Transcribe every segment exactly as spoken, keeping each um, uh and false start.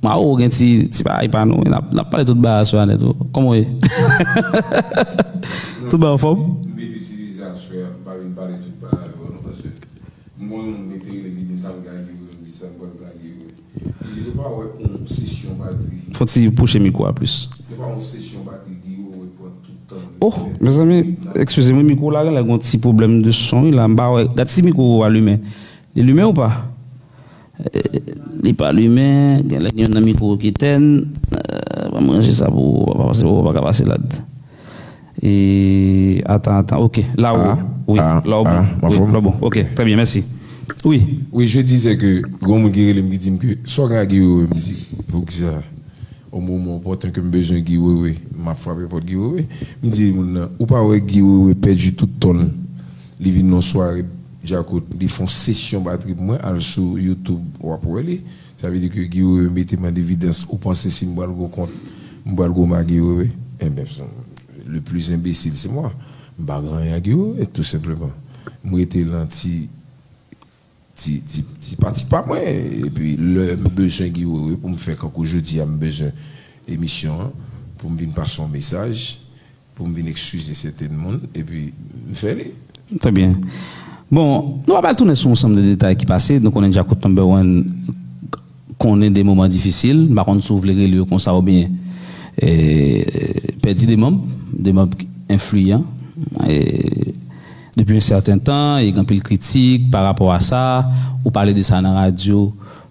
Mwen ou gen ti ti bagay pa nou, n ap n ap pale tout bagay aswè a nèt. Kòman w ye? Tout bagay anfòm? M vin itilize aswè a, m pa vin pale tout bagay yo non, paske m konnen moun mete rele li di m sa m gen ak Guy Wewe, m di sa m pral gen ak Guy Wewe. Li di nou pa wè yon sesyon batri. Fò ti pwoche mikwo a plis. Nou pa wè yon sesyon batri Guy Wewe pran tout tan li. Oh, mezanmi, eskize mwen, mikwo la genlè gon ti pwoblèm de son wi la, m pa wè. Gad si mikwo ou alimen. Li limen ou pa? Eh, li pa limen, genlè gen youn nan mikwo ki tèn. Eh, ban m ranje sa pou ou, pa pase, pa ka pase lad. E, atan, atan, ok, la ou, ah, wi, ah, la ou bon, ah, wi, la ou bon, ok, très bien, merci. Wi. Oui, je disais que, gon moun ki rele m ki di m ke, sa w gen ak Guy Wewe, m di, poukisa? Au moment opportun que m bezwen Guy Wewe, m ap frape pòt Guy Wewe. M di moun nan, ou pa wè Guy Wewe pèdi tout ton l. Li vin nan sware Djakout, li fè yon sesyon batri pou mwen, al sou YouTube, w ap wè li. Sa vle di ke Guy Wewe mete m an evidans, ou panse si m pral gon kont, m pral gwo ma Guy Wewe? Enben, le plus imbécile, c'est moi. M pa gen anyen ak Guy Wewe, tout senpleman. M rete lan ti ti, ti, ti pati pa mwen. Epi lè m bezwen Guy Wewe pou m fè kankou jodi a, m bezwen emisyon an, pou m vin pase yon mesaj, pou m vin eskize sèten moun, epi m fè li. Très bien. Bon, nou ap al tounen sou yon sanm de detay ki pase. Nou konnen Djakout Number One konnen de moman difisil. M pa konn si w vle rele yo konsa oubyen, eh, pèdi de manm, de manm enfliyan. Eh, depi yon sèten tan, e gen anpil kritik pa rapò a sa. Ou pale de sa nan radyo,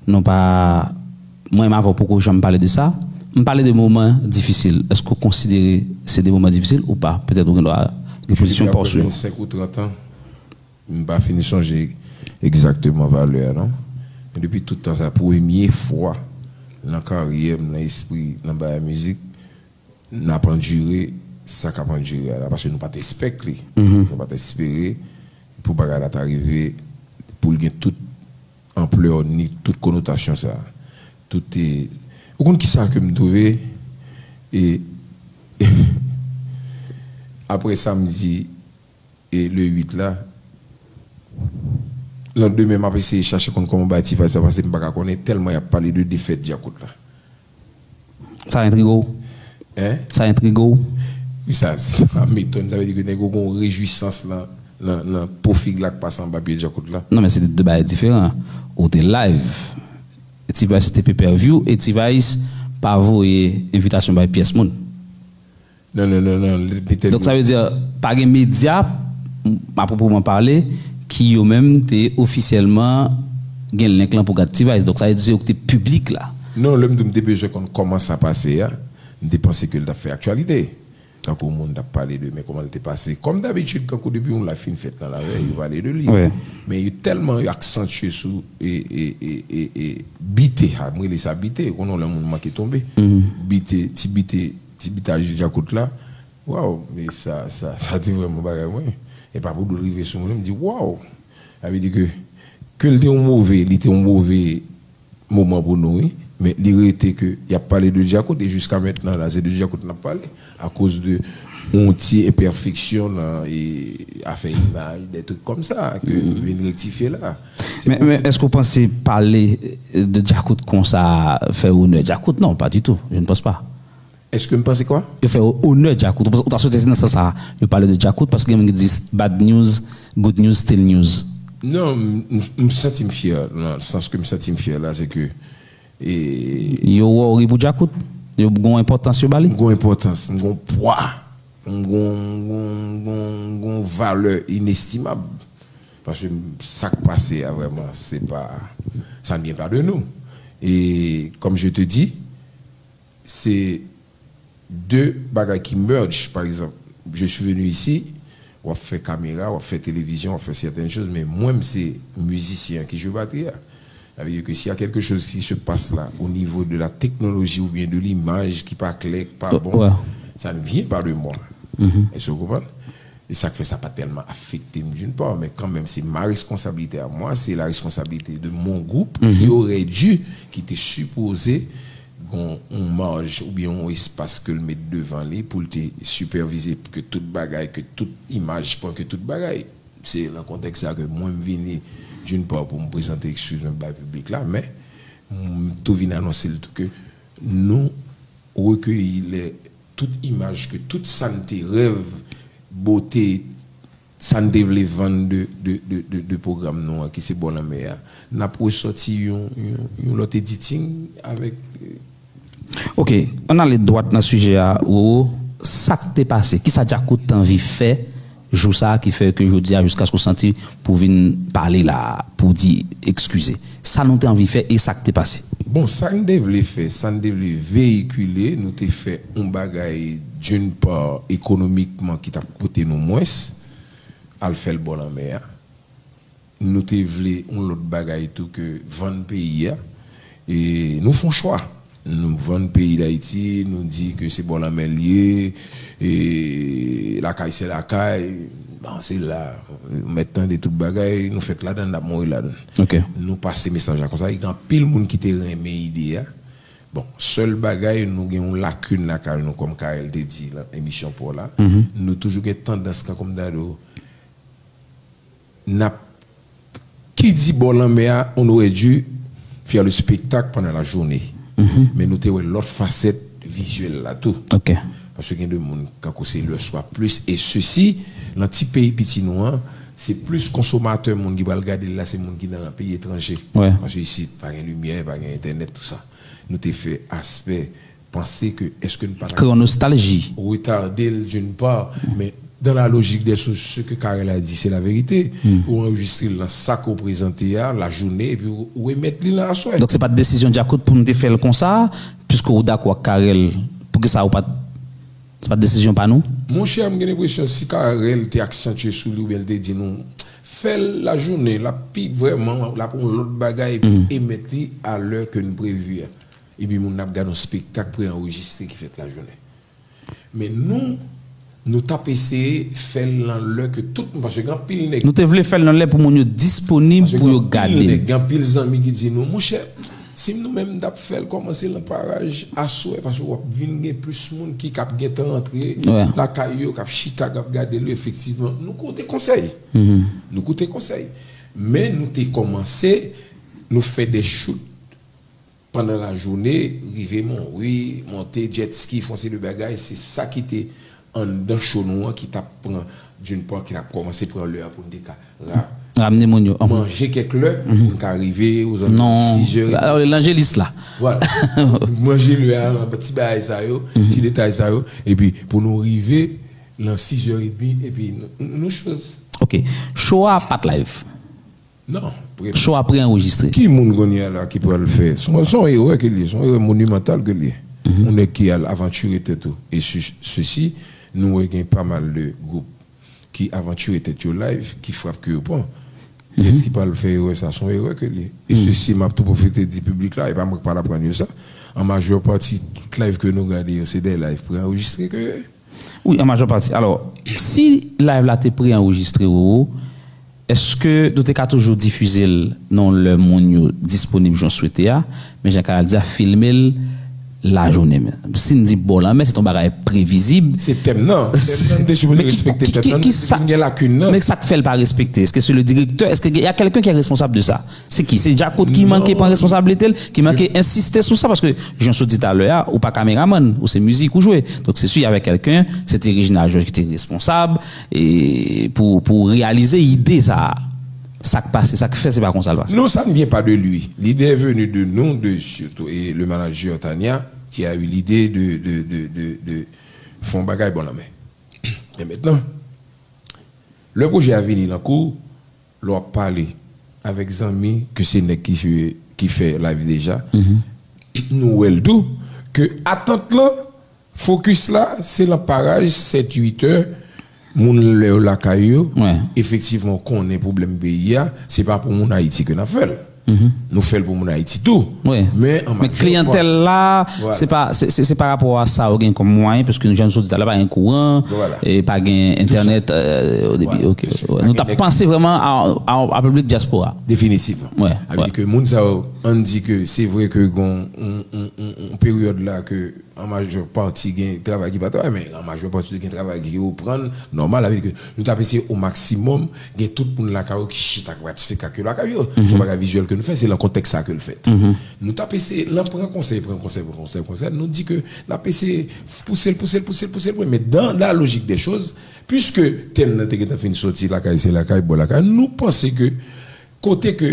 non pa, mwen menm avè w poko janm pale de sa. M pale de moman difisil. Èske w konsidere se de moman difisil ou pa? Petèt ou gen dwa gen pozisyon pa w sou yo. Senk ou trant an, m pa fin sonje egzakteman valè a non. Men depi tout tan sa, premye fwa nan karyè m, nan espri, nan bagay mizik, n ap andire sa k ap andire a la, paske nou pa t espèk li. Nou pa t espere pou bagay la ta rive, pou l gen tout anplè ni tout konotasyon sa. Tout e, ou konn kisa ke m twouve? E apre samdi e le uit la, landemen m ap eseye chache konn kòman bagay T-Vice la pase, m pa ka konnen tèlman y ap pale de defèt Djakout la. Sa entrige w? Hein? Sa entrige w? Wi, sa, sa m etone. Sa vle di ke nèg yo gon rejwisans nan, nan, nan po fig la k pase anba pye Djakout la. Non, men se de bagay diferan. Ou te live. T-Vice te pay per view e T-Vice pa voye envitasyon bay pyès moun. Non, non, non, non. Donk, sa vle di, pa gen medya, m, a pwopoman pale, ki yo menm te ofisyèlman gen link lan pou gad T-Vice. Donk, sa vle di se yo ki te piblik la. Non, lè m di m te bezwen konn kòman sa pase a, m te panse ke l t ap fè aktyalite. Tankou moun t ap pale de, men kòman l te pase. Kòm dabitid, kankou depi yon live fin fèt nan lavèy, yo pale de li. Wi. Men yo tèlman yo aksantye sou e, e, e, e, e bite, ha, m rele sa bite, konnen lè moun manke tonbe. Bite, ti bite, ti bitaj Djakout la. Waw, men sa, sa, sa te vrèman bagay mwen. E pa pou dlo rive sou mwen, m di, waw! Sa vle di ke, ke l te yon move, li te yon move moman pou nou, wi. Men li rete ke y ap pale de Djakout, e jiska mentnan la, se de Djakout n ap pale, akoz de yon ti enpèfeksyon nan e, afè imaj, de trik kòmsa, ke m vin rektifye la. Se Men, pou men èske w panse pale de Djakout konsa fè onè Djakout? Non, pas du tout. Je ne pense pas. Èske m panse kwa? Yo fè onè Djakout. Ou ta swete se nan sans sa yo pale de Djakout, paske gen moun ki di bad news, good news, still news. Non, m, m, m santi m fyè. Nan sans ke m santi m fyè la, se ke, e, yo wori pou Djakout. Yo gon enpòtans yo ba li. M gon enpòtans, m gon pwa, m gon, m gon, m gon, m gon valè inestimab. Paske m, sa k pase a vrèman, se pa, ça ne vient pas de nous. Et comme je te dis, se de bagay ki merge. Pa egzanp, je suis venu ici, w ap fè kamera, w ap fè televizyon, w ap fè sèten choz, men mwen, m se mizisyen an ki jwe batri a. Sa vle di ke si y a quelque chose qui se passe là, au niveau de la technologie ou bien de l'image ki pa klè, ki pa bon, ça ne vient pas de moi. Èske w konprann? E sa k fè sa pa tèlman afekte m d'une part, men kanmenm, se ma responsabilité à moi, c'est la responsabilité de mon groupe qui aurait dû, ki te sipoze gon yon maj oubyen yon espas ke l met devan li pou l te sipèvize ke tout bagay, ke tout imaj pran, ke tout bagay. Se nan kontèks sa ke mwen m vini d'une part pou m prezante eskiz mwen bay piblik la, men m tou vin anonse l tou ke nou rekeyi lè tout imaj ke tout sa n te rèv, bote, sa n te vle vann de, de, de, de, de pwogram nou an, ki se Bò Lanmè a, n ap resòti yon, yon, yon lòt editing avèk. Ok, ann ale dwat nan sijè a, Roro. Sa k te pase? Kisa Djakout te anvi fè jou sa a ki fè ke jodi a jiskaske w santi pou w vin pale la a, pou w di eskize? Sa nou te anvi fè e sa k te pase? Bon, sa n te vle fè, sa n te vle veyikile, nou te fè yon bagay, d'une part, ekonomikman ki t ap koute nou mwens, al fè l bò lanmè a. Nou te vle yon lòt bagay tou ke vann peyi a. E nou fè yon chwa. Nou vann peyi Dayiti, nou di ke se bò lanmè l ye, e lakay se lakay, bon, se la, ou mèt tande tout bagay, nou fèt ladan l, n ap mouri ladan l. Ok. Nou pase mesaj la konsa, e gen anpil moun ki te renmen ide a. Bon, sèl bagay, nou gen yon lakin lakay nou, kòm Carel te di nan emisyon pa w la. Nou toujou gen tandans, kan kòm dado, n ap, ki di bò lanmè a, on aurait dû faire le spectacle pendant la journée. Men nou te wè lòt fasèt vizyèl la tou. Ok. Paske gen de moun, kankou se lè swa plis, e sesi, nan ti peyi piti nou an, se plis konsomatè moun ki pral gade l la, se moun ki nan peyi etranje. Wè. Paske isit, pa gen limyè, pa gen entènèt, tou sa. Nou te fè aspè panse ke èske n pa ta Kreye yon nostalji. Retade l d'une part, men dans la logique des choses, ce que Carel a dit, c'est la vérité. Ou anrejistre l nan sa ke w prezante a, lajounen, epi ou, ou remèt li nan aswè. Donk se pa t desizyon Djakout pou nou te fè l konsa, piske ou dakò ak Carel, poukisa ou pa t, se pa t desizyon pa nou? Monchè, m gen enpresyon si Carel te aksantye sou li oubyen l te di nou, fè l lajounen, l ap pi vrèman, l ap yon lòt bagay, epi emèt li a lè ke n previ a. Epi moun ap gade yon spektak pre-anrejistre ki fèt lajounen. Men nou, nou t ap eseye fè l nan lè ke tout moun, paske gen anpil nèg. Nou te vle fè l nan lè pou moun yo disponib pou yo gade. Gen anpil zanmi ki di nou, monchè, si nou menm n t ap fè l kòmanse nan paraj aswè, paske w ap vin gen plis moun ki k ap gentan antre lakay yo, k ap chita, k ap gade l, efektivman. Nou koute konsèy. Nou koute konsèy. Men nou te kòmanse, nou fè de chout pandan lajounen, rive Monwi, monte jet ski, fè yon seri de bagay, se sa ki te anndan cho nou an ki t ap pran, d'une part, ki t ap kòmanse pran lè a pou n te ka ra- Ramne moun yo. Manje kèk lè, pou n ka rive ozantou sizè. Lanjelis la. Vwala. Manje lè a, ti bagay sa yo, ti detay sa yo, epi pou nou rive nan sizè edmi, epi nou, nou choz. Ok. Cho a pa t live. Non. Cho a pre-anrejistre. Ki moun kounye a la ki pral fè? Se yon, se yon erè ke li ye, se yon erè monimantal ke li ye. Yon nèg ki al avantire tèt ou. E se, sesi, nou wè gen pa mal de gwoup ki avantire tèt yo live, ki frap ke yo pran. Kiyès ki pral fè erè sa? Se yon erè ke li ye. E sesi, m ap tou pwofite di piblik la, e pa mwen ki pral aprann yo sa. An majè pati, tout live ke nou gade yo, se de live pre-anrejistre ke yo ye. Wi, an majè pati. Alò, si live la te pre-anrejistre, Roro, èske nou te ka toujou difize l nan lè moun yo disponib jan w swete a, men jan Carel di a, filme l lajounen? Si n di bò lanmè, se yon bagay previzib. Se tèm nan. Tèm nan, nou te sipoze respekte tèm nan, nou te vin gen lakin nan. Men sa k fè l pa respekte? Èske se le direktè? Èske y a quelqu'un qui est responsable de ça? Se ki? Se Djakout ki manke pran responsablite l, ki manke ensiste sou sa, paske jan w sot di talè a, ou pa kameramann, ou se mizik ou jwe. Donk se si y avait quelqu'un, se te Reginald Georges ki te responsab, e pou, pou reyalize ide sa a. Sa k pase, sa k fè se pa konsa l pase. Non, ça ne vient pas de lui. L'idée est venue de nous, de surtout, et le manager Tania, qui a eu l'idée de, de, de, de, de fè yon bagay bò lanmè. Men mentnan, lè pwojè a vini nan kou, lè w ap pale avèk zanmi ke se nèg ki, ki fè live deja, nou wè l tou, ke atant lan, fokis la, se nan paraj sèt uit è, moun lè yo lakay yo, efektivman, w konnen pwoblèm peyi a, se pa pou moun Ayiti ke n ap fè l. Nou fè l pou moun Ayiti tou. Men an majè pati. Men kliyantèl la, se pa, se, se, se pa rapò a sa yo gen kòm mwayen, paske jan nou sot di talè, pa gen kouran, e pa gen entènèt, e, o debi, ok. Nou t ap panse vrèman a, a, a piblik dyaspora. Definitivman. Sa vle di ke moun sa yo, ann di ke se vre ke gon, on, on, on, on peryòd la ke an majè pati gen travay ki pa travay, men an majè pati gen travay ki reprann nòmal, sa vle di ke nou t ap eseye o maksimòm gen tout moun lakay yo ki chita k ap gad espektak yo lakay yo. Se yon bagay vizyèl ke nou fè, se lan kontèks sa ke l fèt. Nou t ap eseye, lan pran konsèy, pran konsèy, pran konsèy, konsèy, nou di ke n ap eseye pouse l, pouse l, pouse l, pouse l, men dans la logique des choses, puiske tèm nan te gentan fin soti, lakay se lakay, bò lakay, nou panse ke kote ke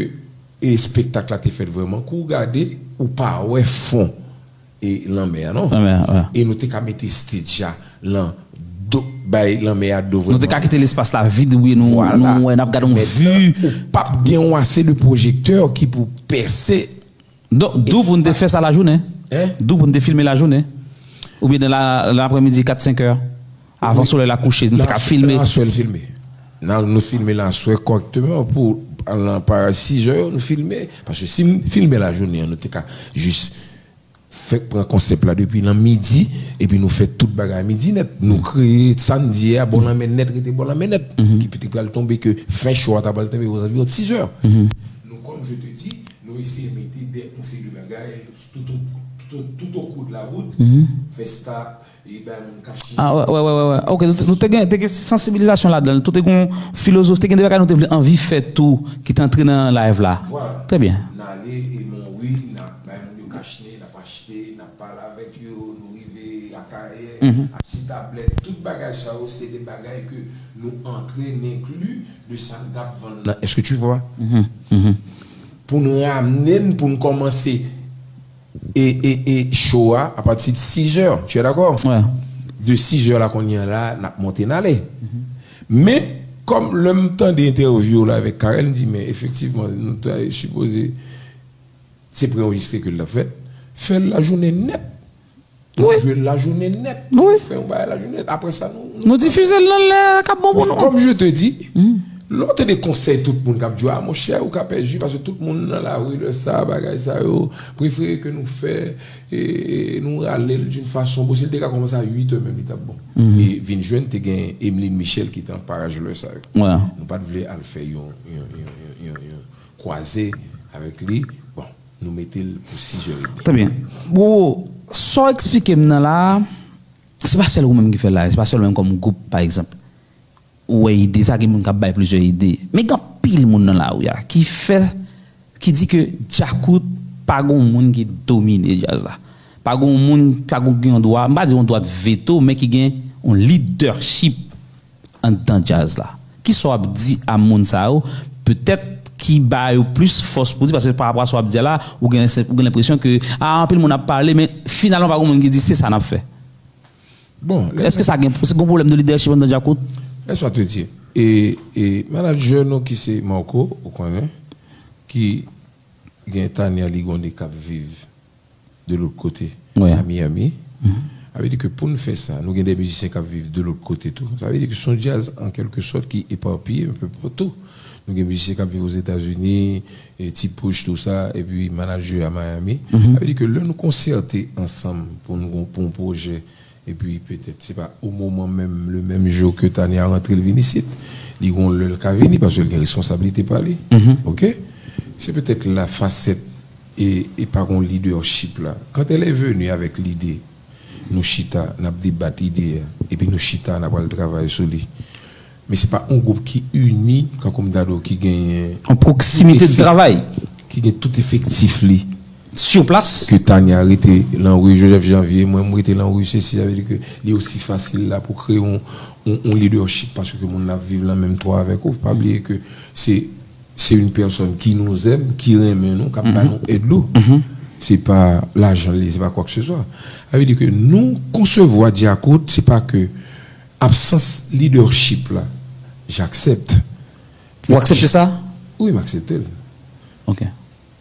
espektak la te fèt vrèman, kou w gade, ou pa wè fon e lanmè a, non. Lanmè a, wè. E nou te ka mete stage a lan do, bay lanmè a do vrèman. Nou te ka kite lespas la vid, wi, nou, vwala, nou wè, n ap gade yon vi. Ou p ap gen yon ase de pwojektè ki pou pèse. Donk, dou pou n te fè sa lajounen? Hein? Dou pou n te filme lajounen? Oubyen nan la, nan laprèmidi, kat, senk è? Avan solèy la kouche, nou te ka filme. Nan aswè l filme. Nan, nou filme nan aswè kòrèkteman pou, nan paraj sizè yo, nou filme. Paske si n filme lajounen an, nou te ka jis fè pran konsèp la depi nan midi, epi nou fè tout bagay a midi nèt. Nou kreye sa n di a, bò lanmè nèt, rete bò lanmè nèt. Ki te pral tonbe ke fen cho a ta pral tonbe ozanviwon sizè. Nou, comme je te dis, nou eseye mete de, yon seri de bagay tout, tout, tout, tout au cours de la route, fè sta, e bay moun kach. Ah, wè, wè, wè, wè, wè. Ok, nou te, nou te gen, te gen sansibilizasyon ladan l, tou te gen yon filozofi, te gen de bagay nou te vle anvi fè tou, ki te antre nan live la. Vwala. Trè byen. N ale e Monwi, n ap bay moun yo kach nen, n ap achte, n ap pale avèk yo, nou rive Akayè, achte tablèt, tout bagay sa yo, se de bagay ke nou antre, n enkli de sa n t ap vann nan. Est-ce que tu vois? Pou n ramne n, pou n kòmanse e, e, e show a, apati de sizè. Tu es d'accord? Wè. De sizè la kounye a la, n ap monte n ale. Men, kòm lè m tande entèvyou la avèk Carel, m di, men efektivman, nou ta sipoze, se pre-anrejistre ke l t ap fèt. Fè l lajounen nèt. Nou jwe l lajounen nèt. Wi. Nou fè yon bagay lajounen nèt. Apre sa, nou, nou difize l nan lè k ap bon pou nou. Comme je te dis, lè w tande konsèy tout moun k ap di, ah, monchè, ou ka pèdi, paske tout moun nan lari lè sa, bagay sa yo, prefere ke nou fè, e, nou rale l d'une façon, bon, si l te ka kòmanse a uit è menm, li t ap bon. E vin jwenn, te gen Emeline Michel ki te an paraj lè sa yo. Nou pa t vle al fè yon, yon, yon, yon, yon, yon kwaze avèk li. Bon, nou mete l pou sizè edmi. Trè byen. Wowo, sa w eksplike m nan la a, se pa sèl ou menm ki fè l la, se pa sèl ou menm kòm gwoup, pa egzanp. Ou wè ide sa, gen moun k ap bay plizyè ide. Men gen anpil moun nan lari a ki fè, ki di ke Djakout pa gen yon moun ki domine djaz la. Pa gen yon moun, pa gen yon dwa, m pa di yon dwa veto, men ki gen yon lidèchip anndan djaz la. Kisa w ap di a moun sa yo? Petèt ki ba yo plis fòs pou di, paske pa rapò a sa w ap di a la, ou gen, ou gen lenpresyon ke, ah, anpil moun ap pale, men finalman pa gen moun ki di se sa n ap fè. Bon, lè... Èske sa gen, se gen pwoblèm de lidèchip anndan Djakout? Laisse-moi te dire. E, e manadjè nou ki se Marco, ou konnen, ki gen Tania Ligonde k ap viv de lòt kote, a Miami. Sa vle di ke pou n fè sa, nou gen de mizisyen k ap viv de lòt kote tou. Sa vle di ke se yon djaz, an kèlke sòt, ki epapiye un peu partout. Nou gen mizisyen k ap viv Ozetazini, e Ti Pouch, tou sa, epi manadjè a Miami. Sa vle di ke lè nou konsète ansanm pou nou, pou yon pwojè, epi petèt, se pa o moman menm, le menm jou ke Tania rantre, l vin isit. Li gon lè l ka vini, paske l gen responsablite pa li. Oke? Se petèt la fasèt e, e pa gon lidèchip la. Quand elle est venue avec l'idée, nou chita, n ap debat ide a, epi nou chita, n ap al travay sou li. Men se pa yon gwoup ki ini, kankou m ta di w, ki genyen yon pwoksimite de travay, ki gen tout efektif li. Sur place. Ke Tania rete lan ri Joseph Janvier, mwen m rete lan ri sesi, sa vle di ke li osi fasil la pou kreye yon, yon, yon lidèchip, paske moun nan ap viv lan menm twa avèk ou. Pa bliye ke se, se yon pèsòn ki nou zèm, ki renmen nou, k ap ba nou èd lou. Se pa lajan li, se pa kwa ke se swa. Sa vle di ke nou konsevwa Djakout, se pa ke absans lidèchip la, j'accepte. Ou aksepte sa? Wi, m aksepte l. Ok.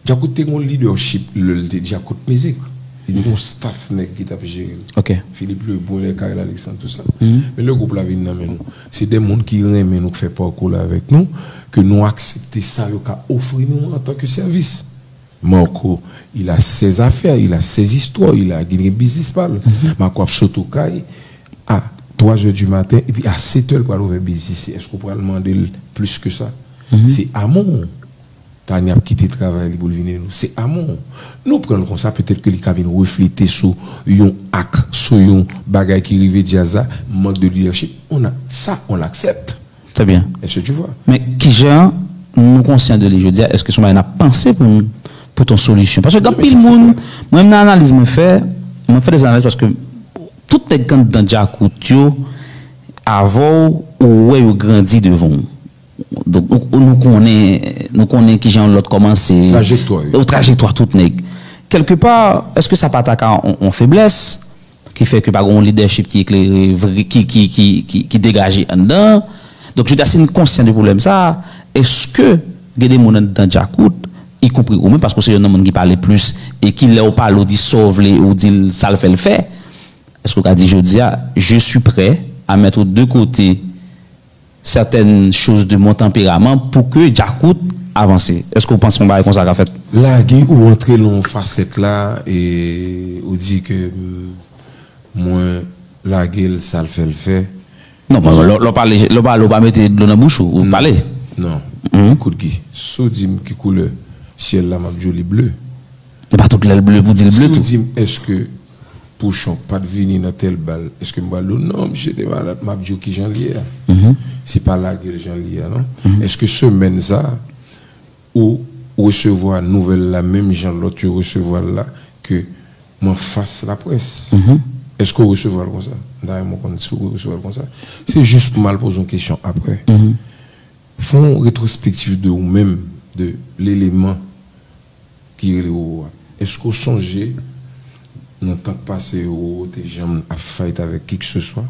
Djakout te gon lidèchip lè l te Djakout Mizik. Li te gon staff nèg ki t ap jere l. Ok. Philippe Lebrun, Carel Alexandre, tou sa. Men lè gwoup la vin nan men nou, se de moun ki renmen nou, k fè pakou la avèk nou, ke nou aksepte sa yo ka ofri nou antanke sèvis. Marco, il a ses affaires, il a ses histoires, il a gen biznis pa l. Marco ap sot okay a twa zè di maten, epi a sèt è l pral ouvè biznis. Èske w pral mande l plis ke sa? Se amou. Tania ap kite travay li pou l vini nou. Se amon. Nou pran l konsa, petèt ke li ka vin reflete sou yon ak, sou yon bagay ki rive djaz la, mank de lidèchip. On a, sa, on l'accepte. Très bien. Est-ce que tu vois? Men kijan nou konsyan de li jodi a, èske se yon bagay n ap panse pou n pote yon solisyon? Paske gen anpil moun, mwen menm nan analiz mwen fè, mwen fè de analiz paske tout nèg k anndan djakout yo, avè w, ou wè yo grandi devan w. Donk, nou konnen, nou konnen kijan lòt kòmanse. Trajektwa yo. Trajektwa tout nèg. Kèlkepa, èske sa pa ta ka yon feblès ki fè ke pa gen yon lidèchip ki eklere, ki, ki, ki, ki, ki degaje anndan? Donk, jodi a, si n konsyan de pwoblèm sa, èske gen de moun anndan djakout, ikonpri ou menm, paske w se youn nan moun ki pale plis, e ki lè w pale, w di sa w vle, ou di l sa l fè l fè, èske w ka di jodi a, je suis prêt à mettre de côté certaines choses de mon tempérament pour que djakout avanse? Èske w panse yon bagay konsa ka fèt? Lage ou antre nan yon fasèt la e ou di ke mm, mwen lage l, sa l fè l fè. Non, men lè w pale, lè w pale, ou pa mete dlo nan bouch ou, ou pale. Non. Ekout Guy, si w di m ki koulè syèl la, m ap di w li ble. E pa tout lè l ble pou di l ble tou. Si w di m èske Pouchon pa t vini nan tèl bal, èske m pral di w non, misye te malad, m ap di w kijan l ye a. Se pa lage l jan l ye a non. Èske semèn sa ou resevwa nouvèl la menm jan lòt yo resevwa l la, ke m anfas laprès? Èske w resevwa l konsa? M ta renmen konn si w resevwa l konsa. Se jis pou m al poze yon kesyon aprè. Fè yon retwospektiv de ou menm, de leleman ki rele Roro a. Èske w sonje nan tan k pase Roro te janm ap fight avèk kikeseswa?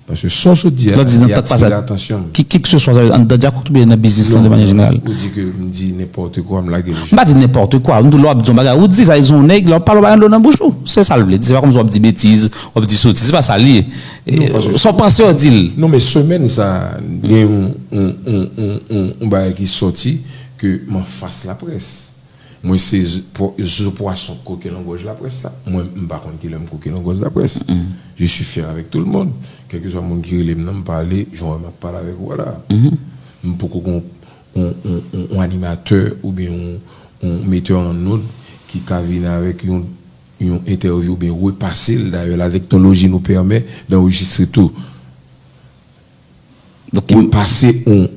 Paske sa w sot di a, li atire atansyon m. Kikeseswa, sa vle di anndan djakout oubyen nan biznis lan de manyè jeneral? Ou di ke m di nenpòt kwa, m lage l. M pa di nenpòt kwa. M di w lè w ap di yon bagay, ou di sa, se yon nèg, lè w ap pale yon bagay, dlo nan bouch ou. Se sa l vle di. Se pa kòmsi w ap di betiz, w ap di sotiz, se pa sa l ye. Sa w panse, w di l. Non, men semèn sa, gen yon, yon, yon, yon, yon, yon bagay ki sòti ke m anfas laprès. Mwen se zo pwason koke nan gòj laprès la. Mwen, m pa konn kilè m koke nan gòj laprès. Je suis fier avec tout le monde. Kèlkeswa moun ki rele m nan, m pale, jan w wè m ap pale avèk ou a la. M poko gen yon, yon, yon, yon, yon animatè oubyen yon, yon metè an nòt ki ka vin avèk yon, yon entèvyou oubyen repase l. Dayè, la teknoloji nou pèmè d'anrejistre tou. Repase yon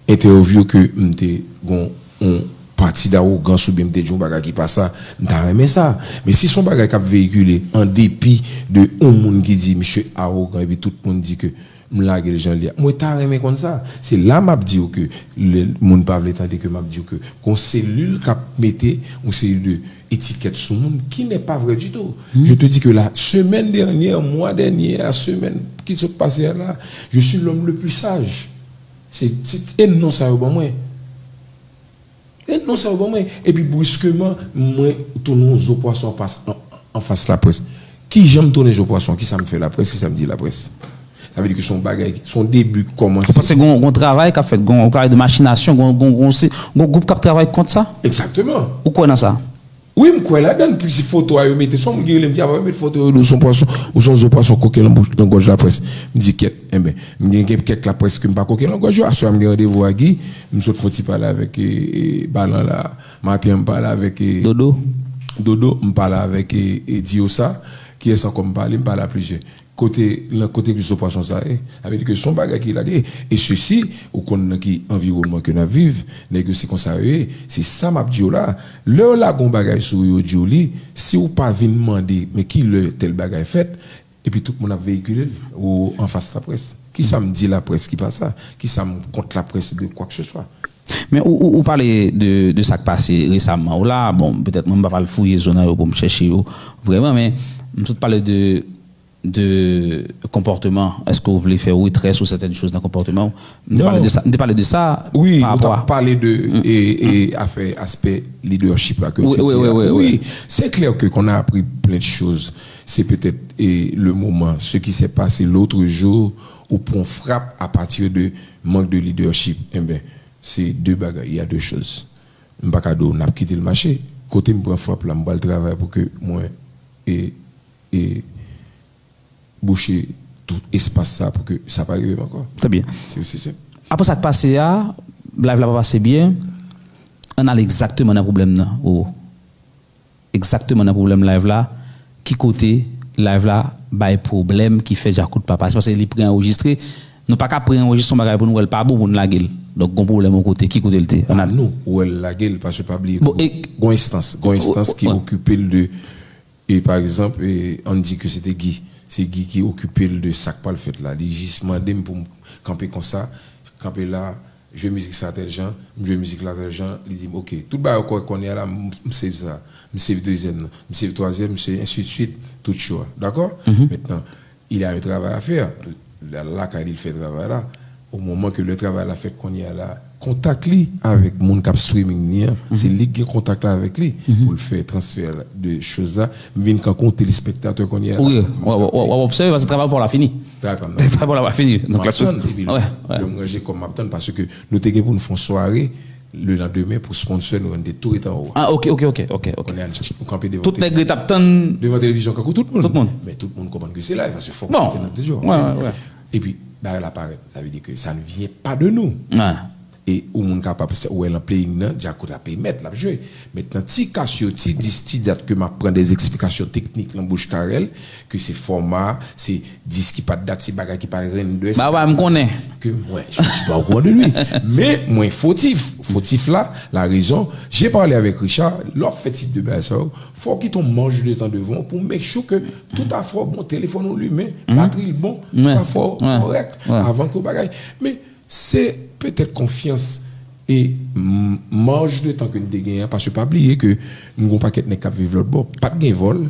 entèvyou ke m te gen yon pati dawogans oubyen m te di yon bagay ki pa sa, m ta renmen sa. Men si se yon bagay k ap veyikile an depi de yon moun ki di misye awogan epi tout moun di ke m lage l jan l ye a, mwen ta renmen konn sa. Se la m ap di w ke lè moun pa vle tande ke m ap di w ke gon selil k ap mete yon seri de etikèt sou moun ki n'est pas vrai du tout. Je te dis que la semaine dernière, mwa dènye a, semèn ki sot pase a la, je suis l'homme le plus sage. Se tit e non sa yo ban mwen. E non sa yo ban mwen. Epi briskeman, mwen tounen yon zo pwason anfas laprès. Kijan m tounen zo pwason? Kisa m fè laprès? Kisa m di laprès? Sa vle di ke se yon bagay, se yon debi k kòmanse. Ou panse gon, gon travay k ap fèt, gon, gon travay de machinasyon, gon, gon, gon, gon gwoup k ap travay kont sa? Egzakteman. Ou kwè nan sa? Wi, m kwè ladan l, pwisi foto a yo mete, se yon moun ki rele m ki ap mete foto yo di w se yon pwason, ou se yon zo pwason koke nan gòj laprès. M di kèt, enben, m gen, gen kèk laprès ke m pa koke nan gòj yo. Aswè a m gen randevou ak Guy, m sot fè yon ti pale avèk e, e, Balan la. Maten an m pale avèk e, Dodo. Dodo, m pale avèk e, e Diosa. Kiyès ankò m pale? M pale a plizyè. Kote, nan kote ki zo pwason sa ye? Sa vle di ke se yon bagay ki lage. E sesi, ou konn nan ki anviwònman ke n ap viv, nèg yo se konsa yo ye. Se sa m ap di w la. Lè yo lage yon bagay sou ou, yo di w li, si w pa vin mande, men ki lè tèl bagay fèt, epi tout moun ap veyikile l, ou anfas laprès. Kisa m di laprès ki pa sa? Kisa m kont laprès de kwakeseswa? Men ou, ou, ou pale de, de sa k pase resaman. Ou la, bon, petèt mwen m pa pral fouye zòn an yo pou m chèche yo vrèman, men m sot pale de, de konpòteman. Èske w vle fè retrè sou sètèn choz nan konpòteman w? M te pale de sa, m te pale de sa. Wi, nou t ap pale de e, e, afè, aspè lidèchip la ke w te di a. Wi, se klè ke qu'on a appris plein de choses. C'est peut-être e, le moment, ce qui s'est passé l'autre jour, ou pran frap à partir de manque de leadership. Enben, se de bagay, il y a deux choses. M pa ka di w n ap kite l mache. Kote m pran frap la, m pral travay pou ke mwen e, e bouche tout espas sa pou ke sa pa rive m ankò. Trè byen. Se osi senp. Apre sa k pase a, live la pa pase byen. Ann al egzakteman nan pwoblèm nan, Roro. Egzakteman nan pwoblèm live la. Ki kote live la bay pwoblèm ki fè Djakout pa pase? Paske li pre-anrejistre. Nou pa ka pre-anrejistre yon bagay pou nou wè l pa bon pou n lage l. Donk, gon pwoblèm yon kote. Ki kote l te? Ann al. Nou wè l lage l, paske pa bliye, gon enstans, gon enstans ki okipe l de, e pa egzanp, e, ann di ke se te Guy. Se Guy ki okipe l de sa k pral fèt la. Li jis mande m pou m kanpe konsa, kanpe la, jwe mizik sa tèl jan, m jwe mizik la tèl jan, li di m, "Ok, tout bagay kòrèk kounye a la, m, m save sa, m save dezyèm nan, m save twazyèm, m save ensidswit, tout show a." Dakò? Mentnan, il a un travail à faire. L al lakay li, l fè travay la. O moman ke le travay la fèt kounye a la, kontak li avèk moun k ap streaming li an, se li ki gen kontak la avèk li pou l fè transfè de choz la. M vin kankou yon telespektatè kounye a la. Wi, w ap obsève paske travay pa w la fini. Travay pa m la fini. Travay pa w la pa fini. Donk, m ap tann, epi lè m ranje kò m, m ap tann, paske nou te gen pou n fè yon sware le landemen pou sponsor nou, nou te tou ret anwo a. Ah, ok, ok, ok, ok, ok. Kounye a, nou kanpe devan, tout nèg ret ap tann devan televizyon kankou tout moun. Tout moun. Men tout moun konprann ke se live, paske fòk nou te nan televizyon. Epi, bagay la parèt. Sa vle di ke ça ne vient pas de nous. E ou moun kapab wè nan playing nan, Djakout ap emèt, l ap jwe. Mentnan, ti kas yo, ti dis, ti dat ke m ap pran des explikations techniques nan bouch Carel, ke se fòma, se dis ki pa t dat, se bagay ki pa t render. Ba, ba, m konnen. Ke mwen, je ne suis pas au courant de lui. Men mwen fotif. Fotif la, la raison, j'ai parlé avec Richard, lè w ap fè tip de bagay sa yo, fò w kite yon marge de temps devan w pou make sure ke tout afè w bon, telefòn ou limen, batri l bon, tout afè w kòrèk, avan ke w bagay. Men se petèt konfyans e m-, marge de temps ke n te genyen an, paske pa bliye ke m gen yon pakèt nèg k ap viv lòt bò, pa t gen vòl.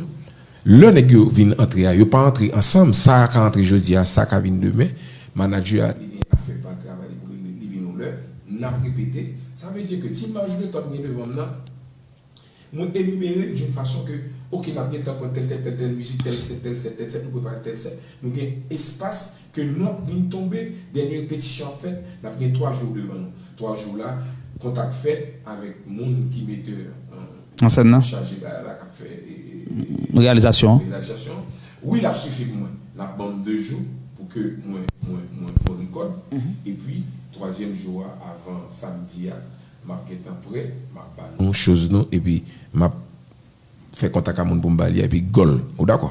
Lè nèg yo vin antre a, yo pa antre ansanm, sa a ka antre jodi a, sa a ka vin demen. Manadjè a, li gen afè pa travay li pou regle, li vin yon lè, n ap repete. Sa vle di ke ti marge de temps m gen devan m nan, mwen enimere l d'une façon ke, ok, n ap gen tan pran tèl, tèl, tèl, tèl mizik, tèl sèt, tèl sèt, tèl sèt, nou prepare tèl sèt. Nou gen espas ke n ap vin tonbe, dènye repetisyon ap fèt, n ap gen twa jou devan nou. Twa jou la, kontak fèt avèk moun ki mete, euh, an sèn nan, chaje bagay la, k ap fè, e, e, e, reyalizasyon. Reyalizasyon. Wi, l ap sifi pou mwen. L ap ban m de jou pou ke mwen, mwen, mwen, mwen rekòd. Epi, twazyèm jou a, avan samdi a, m ap gentan prè, m ap ba nou choz nou, epi m ap fè kontak a moun pou m ba li, epi gòl. Ou dakò?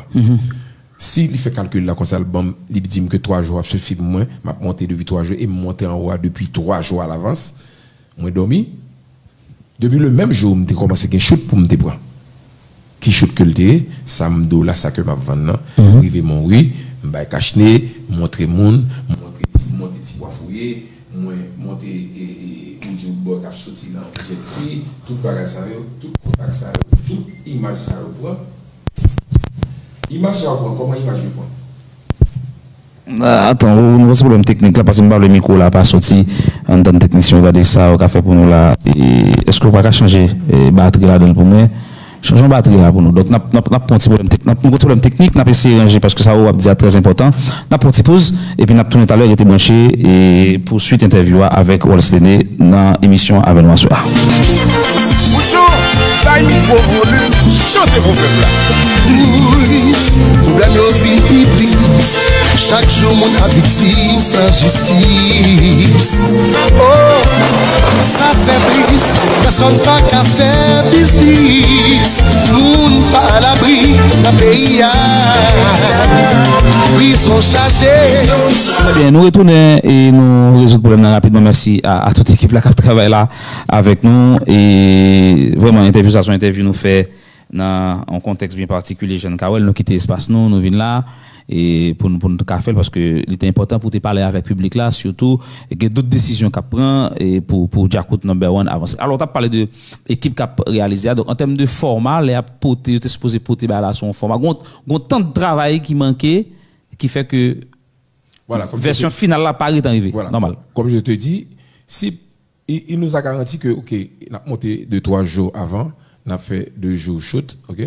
Si li fè kalkil la konsa, l ban m, li di m ke twa jou ap sifi pou mwen, m ap monte depi twa jou, e m monte anwo a depi twa jou alavans. Mwen dòmi. Depi le menm jou, m te kòmanse gen chout pou m te pran. Ki chout ke l te ye? Sa m di w la, sa ke m ap vann nan. Rive Monri, m bay kachne, m montre moun, m montre ti, m montre ti bwa fouye, mwen monte, e, e, yon djouk bò k ap soti nan jet ski, tout bagay sa yo, tout kontak sa yo, tout imaj sa yo pran. Imaj sa yo pran, kòman imaj yo pran? Ah, atann, nou gen ti pwoblèm teknik la, paske m pa vle mikwo la pa soti. Ann tann teknisyen yo gade sa yo ka fè pou nou la. E, èske w pa ka chanje, e, batri ladan l pou mwen? Chanje yon batri la pou nou. Donk, n ap, n ap, n ap pran ti pwoblèm tek-, n ap pran ti pwoblèm teknik, n ap eseye ranje paske sa w ap di a trè enpòtan. N ap pran ti poz, epi n ap tounen talè, rete branche, e pou swit entèvyou a avèk Rolls Lene nan emisyon Avè nou aswè a. Bouchon, bay mikwo volim, chante pou pèp la. Plis pwoblèm yo vin pi plis. Chak jou moun ap viktim san jistis. Oh, sa fè tris, pèsonn pa ka fè biznis. Moun pa alabri nan peyi a. Prizon chaje. Trè byen, nou retounen e nou rezoud pwoblèm nan rapidman. Mèsi a, a tout ekip la k ap travay la avèk nou. E vrèman, entèvyou sa, se yon entèvyou nou fè nan yon kontèks byen patikilye, jan n ka wè l, nou kite espas nou, nou vin la, e pou n, pou n ka fè l, paske li te enpòtan pou te pale avèk piblik la, sitou, e gen dout desizyon k ap pran, e pou, pou Djakout number one avanse. Alò, w t ap pale de ekip k ap reyalize a, donk, an tèm de fòma, lè y ap pote, yo te sipoze pote bagay la sou yon fòma. Gon, gon tan de travay ki manke, ki fè ke vèsyon final la pa gentan rive. Voilà. Nòmal. Comme je te dis, si il, il nous a garanti que, ok, n ap monte de twa jou avan, n ap fè de jou shoot, ok?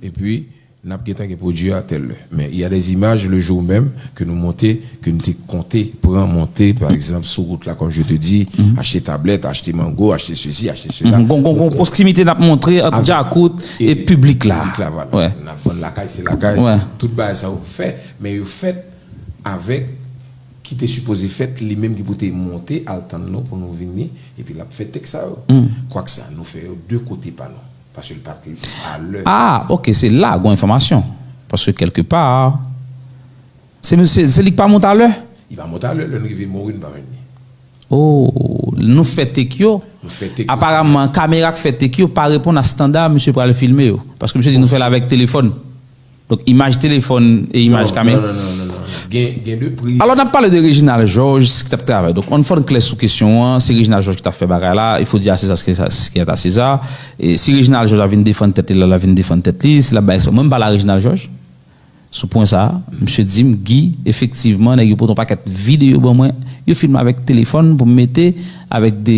Epi, n ap gentan gen pwodui a tèl lè. Men, il y a des images le jour même que nou monte, ke nou te konte, pran monte, pa egzanp, sou wout la, comme je te dis, achte tablèt, achte mango, achte ceci, achte cela. Gon, gon, gon pwoksimite n ap montre ant Djakout e piblik la. Piblik la, voilà. N ap vann lakay, se lakay. Tout bagay sa yo fèt, men yo fèt avèk ki te sipoze fèt, li menm ki pou te monte al tann nou pou nou vini, epi l ap fè tèks sa yo. Kwak sa, nou fè yo de kote pa nou. Paske l pa t alè. Ah, ok, se la gon enfòmasyon. Paske kèlke pa, se, se, se li k pa monte alè. Li pa monte alè, lè n rive Mori, n pa jwenn li. Oh, nou fè tèk yo. Nou fè tèk yo. Aparaman, kamera k fè tèk yo pa reponn a estanda misye pral filme yo. Paske misye di nou fè l avèk telefòn. Donk, imaj telefòn e imaj kamera. Non, non, non, non, non. Gen, gen de priz. Alò, n ap pale de Reginald Georges ki t ap travay. Donk, ann fò n klè sou kesyon an. Se Reginald Georges ki t ap fè bagay la. Il faut dire à César ce qui est à César. E si Reginald Georges ap vin defann tèt li, la, l ap vin defann tèt li. Si l ap bay eksplike. Mwen, m pale a Reginald Georges sou pwen sa a. Misye di m, Guy, efektivman, nèg yo pote yon pakèt videyo ban mwen. Yo filme avèk telefòn pou m mete avèk de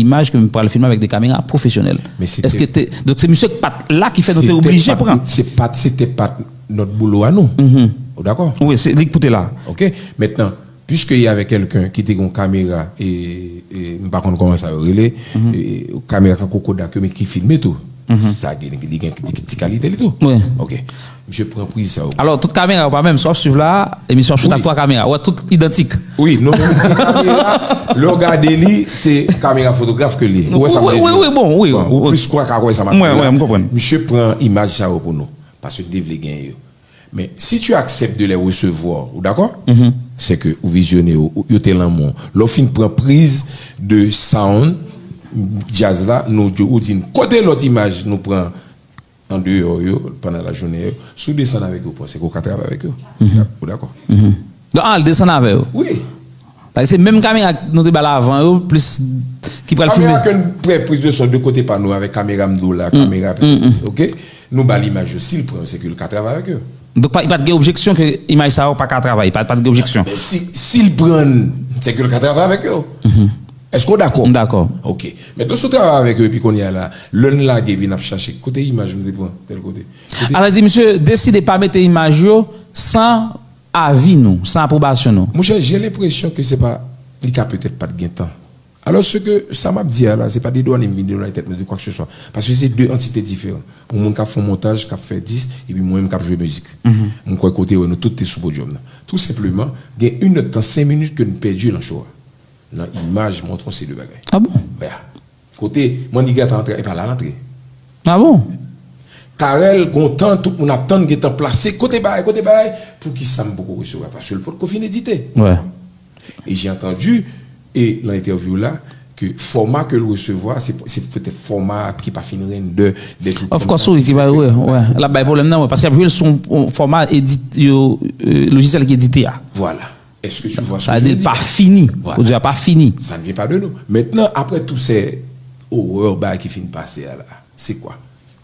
imaj ke m pral filme avèk de kamera pwofesyonèl. Men se te- Èske te, donk, se misye k pa t la ki fè nou te Se te oblije pa- pran. Se pa, se te pa notre boulot à nous. Ou dakò? Wi, se li k pou te la. Ok? Maintenant, puisque il y avait quelqu'un qui te gen yon kamera, e, e, m pa konn kòman sa yo rele, e, kamera kankou Kodak yo, men ki filme tou. Sa gen, li gen ti, ti kalite li tou. Wi. Ok. Misye pran priz sa yo. Alò, tout kamera yo pa menm. Si w ap swiv la, emisyon ap swiv ak twa kamera. Ou wè, tout idantik. Wi, non, men kamera, lè w gade li, se kamera fotograf ke li ye. Ou wè sa m vle di? Wi, wi, bon, wi. Ou plis kwè ka kwè sa m ap di la. Mwen, mwen, m konprann. Misye pran imaj sa yo pou nou. Paske li te vle gen yo. Men, si tu acceptes de les recevoir, ou dakò? Se ke ou vizyone yo, ou- yo te lanmou. Lè w fin pran priz de sound, djaz la, nou, ou di n, kote lòt imaj nou pran an deyò yo, pandan lajounen yo, si w desann avèk yo, panse ke w ka travay avèk yo. Ou dakò? Donk, ah, l desann avè yo. Wi. Paske se menm kamera nou te ba l avan yo, plis ki pral filme. Kamera ke n pran priz de son de kote pa nou avèk kamera m di w la, kamera, ok? Nou ba l imaj yo, si l pran yo, se ke l ka travay avèk yo. Donk, pa, pa t gen objeksyon ke imaj sa yo pa ka travay, pa, pa t gen objeksyon. Men si, si l pran, se ke l ka travay avèk yo. Èske w dakò? M dakò. Ok. Mentnan, si w travay avèk yo, epi kounye a la, lè n lage, epi n ap chache, kote imaj nou te pran, tèl kote? Kote- Sa vle di, misye deside pa mete imaj yo san avi nou, san apwobasyon nou. Monchè, j'ai l'impression que c'est pas, li ka petèt pa t gen tan. Alòske sa m ap di a la, se pa dedwanye m vin dedwanye tèt mwen de kwa ke se swa. Paske se de antite diferan. Yon moun k ap fè yon montaj, k ap fè dis, epi mwen menm k ap jwe mizik. Mwen kwè ke w te wè nou tout te sou podyòm nan. Tou senpleman, gen inèdtan senk minit ke n pèdi nan show a. Nan imaj, montre yon seri de bagay. Ah bon? Kote Mannigat antre, e pa la l antre. Ah bon? Carel, gon tan, tout moun ap tann, gentan plase, kote bagay, kote bagay, poukisa m poko resevwa? Paske l potko fin edite. Wè. E j'ai entendu, e nan entèvyou la, ke fòma ke l resevwa, se, se petèt fòma ki pa fin render, des trucs Of comme course, ça wi, qui ki fait va, que- wi, wè. L ap bay pwoblèm nan, wè, paske l ap jwe l sou yon fòma edit, yo, euh, lojisyèl ki edite a. Voilà. Est-ce que tu vois ce Sa que vle je di veux l dire? Pa fini. Voilà. Pwodui a pa fini. Ça ne vient pas de nous. Maintenant, après tous ces horreurs bagay ki fin pase a la, c'est quoi?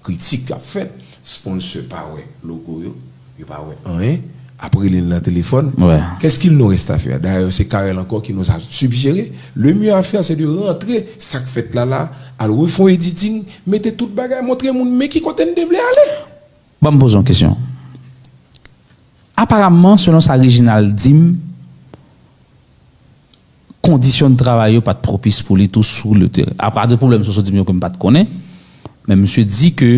Kritik k ap fèt, sponsor pa wè logo yo, yo pa wè anyen, ap rele n nan telefòn. Ouais. Qu'est-ce qu'il nous reste à faire? D'ailleurs, c'est Carel encore qui nous a suggéré, le mieux à faire, c'est de rentrer sa k fèt la la, al refè yon editing, mete tout bagay, montre moun men ki kote n te vle ale. Ban m poze yon kesyon. Aparaman, selon sa Reginald di m, kondisyon de travay yo pa t pwopis pou li tou sou le teren. Apa de pwoblèm sosyo di m yo ke m pa t konnen, men misye di ke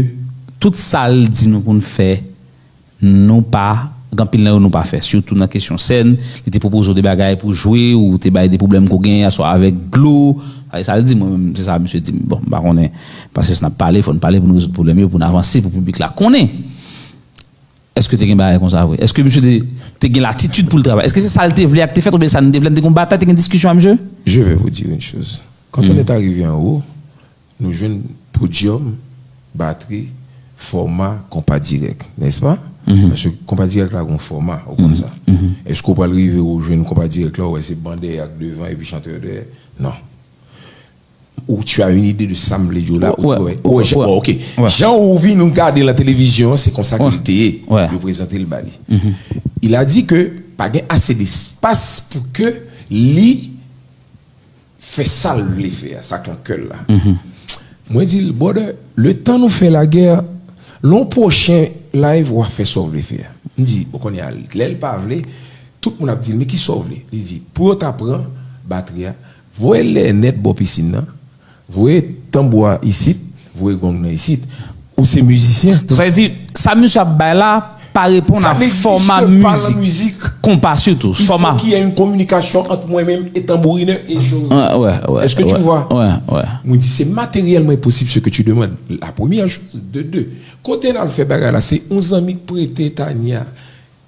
tout sa l di nou pou n fè, nou pa, gen anpil nan yo nou pa fè. Sitou nan kesyon sèn, li te pwopoze w de bagay pou jwe, ou te bay de pwoblèm ke w genyen, aswa avèk dlo. Sa, sa l di, mwen menm, se sa misye di m. Bon, m pa konnen, paske si n ap pale, fò n pale pou n rezoud pwoblèm yo, pou n avanse, pou piblik la konnen. Èske te gen bagay konsa vre? Èske misye te, te gen latitid pou l travay? Èske se sa l te vle a k te fèt, oubyen sa n te vle, n te gen yon batay, te gen diskisyon a misye? Je vais vous dire une chose. Quand on est arrivé en haut, nou jwenn podyòm, batri, fòma, konpa dirèk, n'est-ce pas? Paske konpa dirèk la gon fòma, ou konn sa. Èske w pral rive ou jwenn konpa dirèk la, ou wè se ban dèyè ak devan epi chantè dèyè? Non. Ou tu as une idée de sa m vle di w la? Wè, Wè, wè, jan- wè. Oh, ok. Wè. Jan ou vin ou gade nan televizyon, se konsa ke Wè. L te ye. Wè. Yo prezante l ba li. Li di ke pa gen ase despas pou ke li fè sa l vle fè a, sa k nan kè l la. Mwen di l, brother, le tan nou fè lagè, lè yon pwochen live, w a fè sa w vle fè a. M di, bon, kounye a, lè l pa vle, tout moun ap di l, men ki sa w vle? Li di, pou yo ta pran batri a, voye l dèyè nèt bò pisin nan, voye tanbou a isit, voye gong nan isit. Ou se mizisyen. Sa vle di, sa misye ap bay la, pa reponn a fòma mizik. Konpa sitou, Il faut qu'il y ait une communication entre moi-même et tambourineur et chose. Ouais, ouais, ouais, Est-ce que tu ouais, vois? Ouais, ouais. Mwen di, c'est matériellement impossible ce que tu demandes. La première chose, de deux. Kote n al fè bagay la, se yon zanmi k prete Tania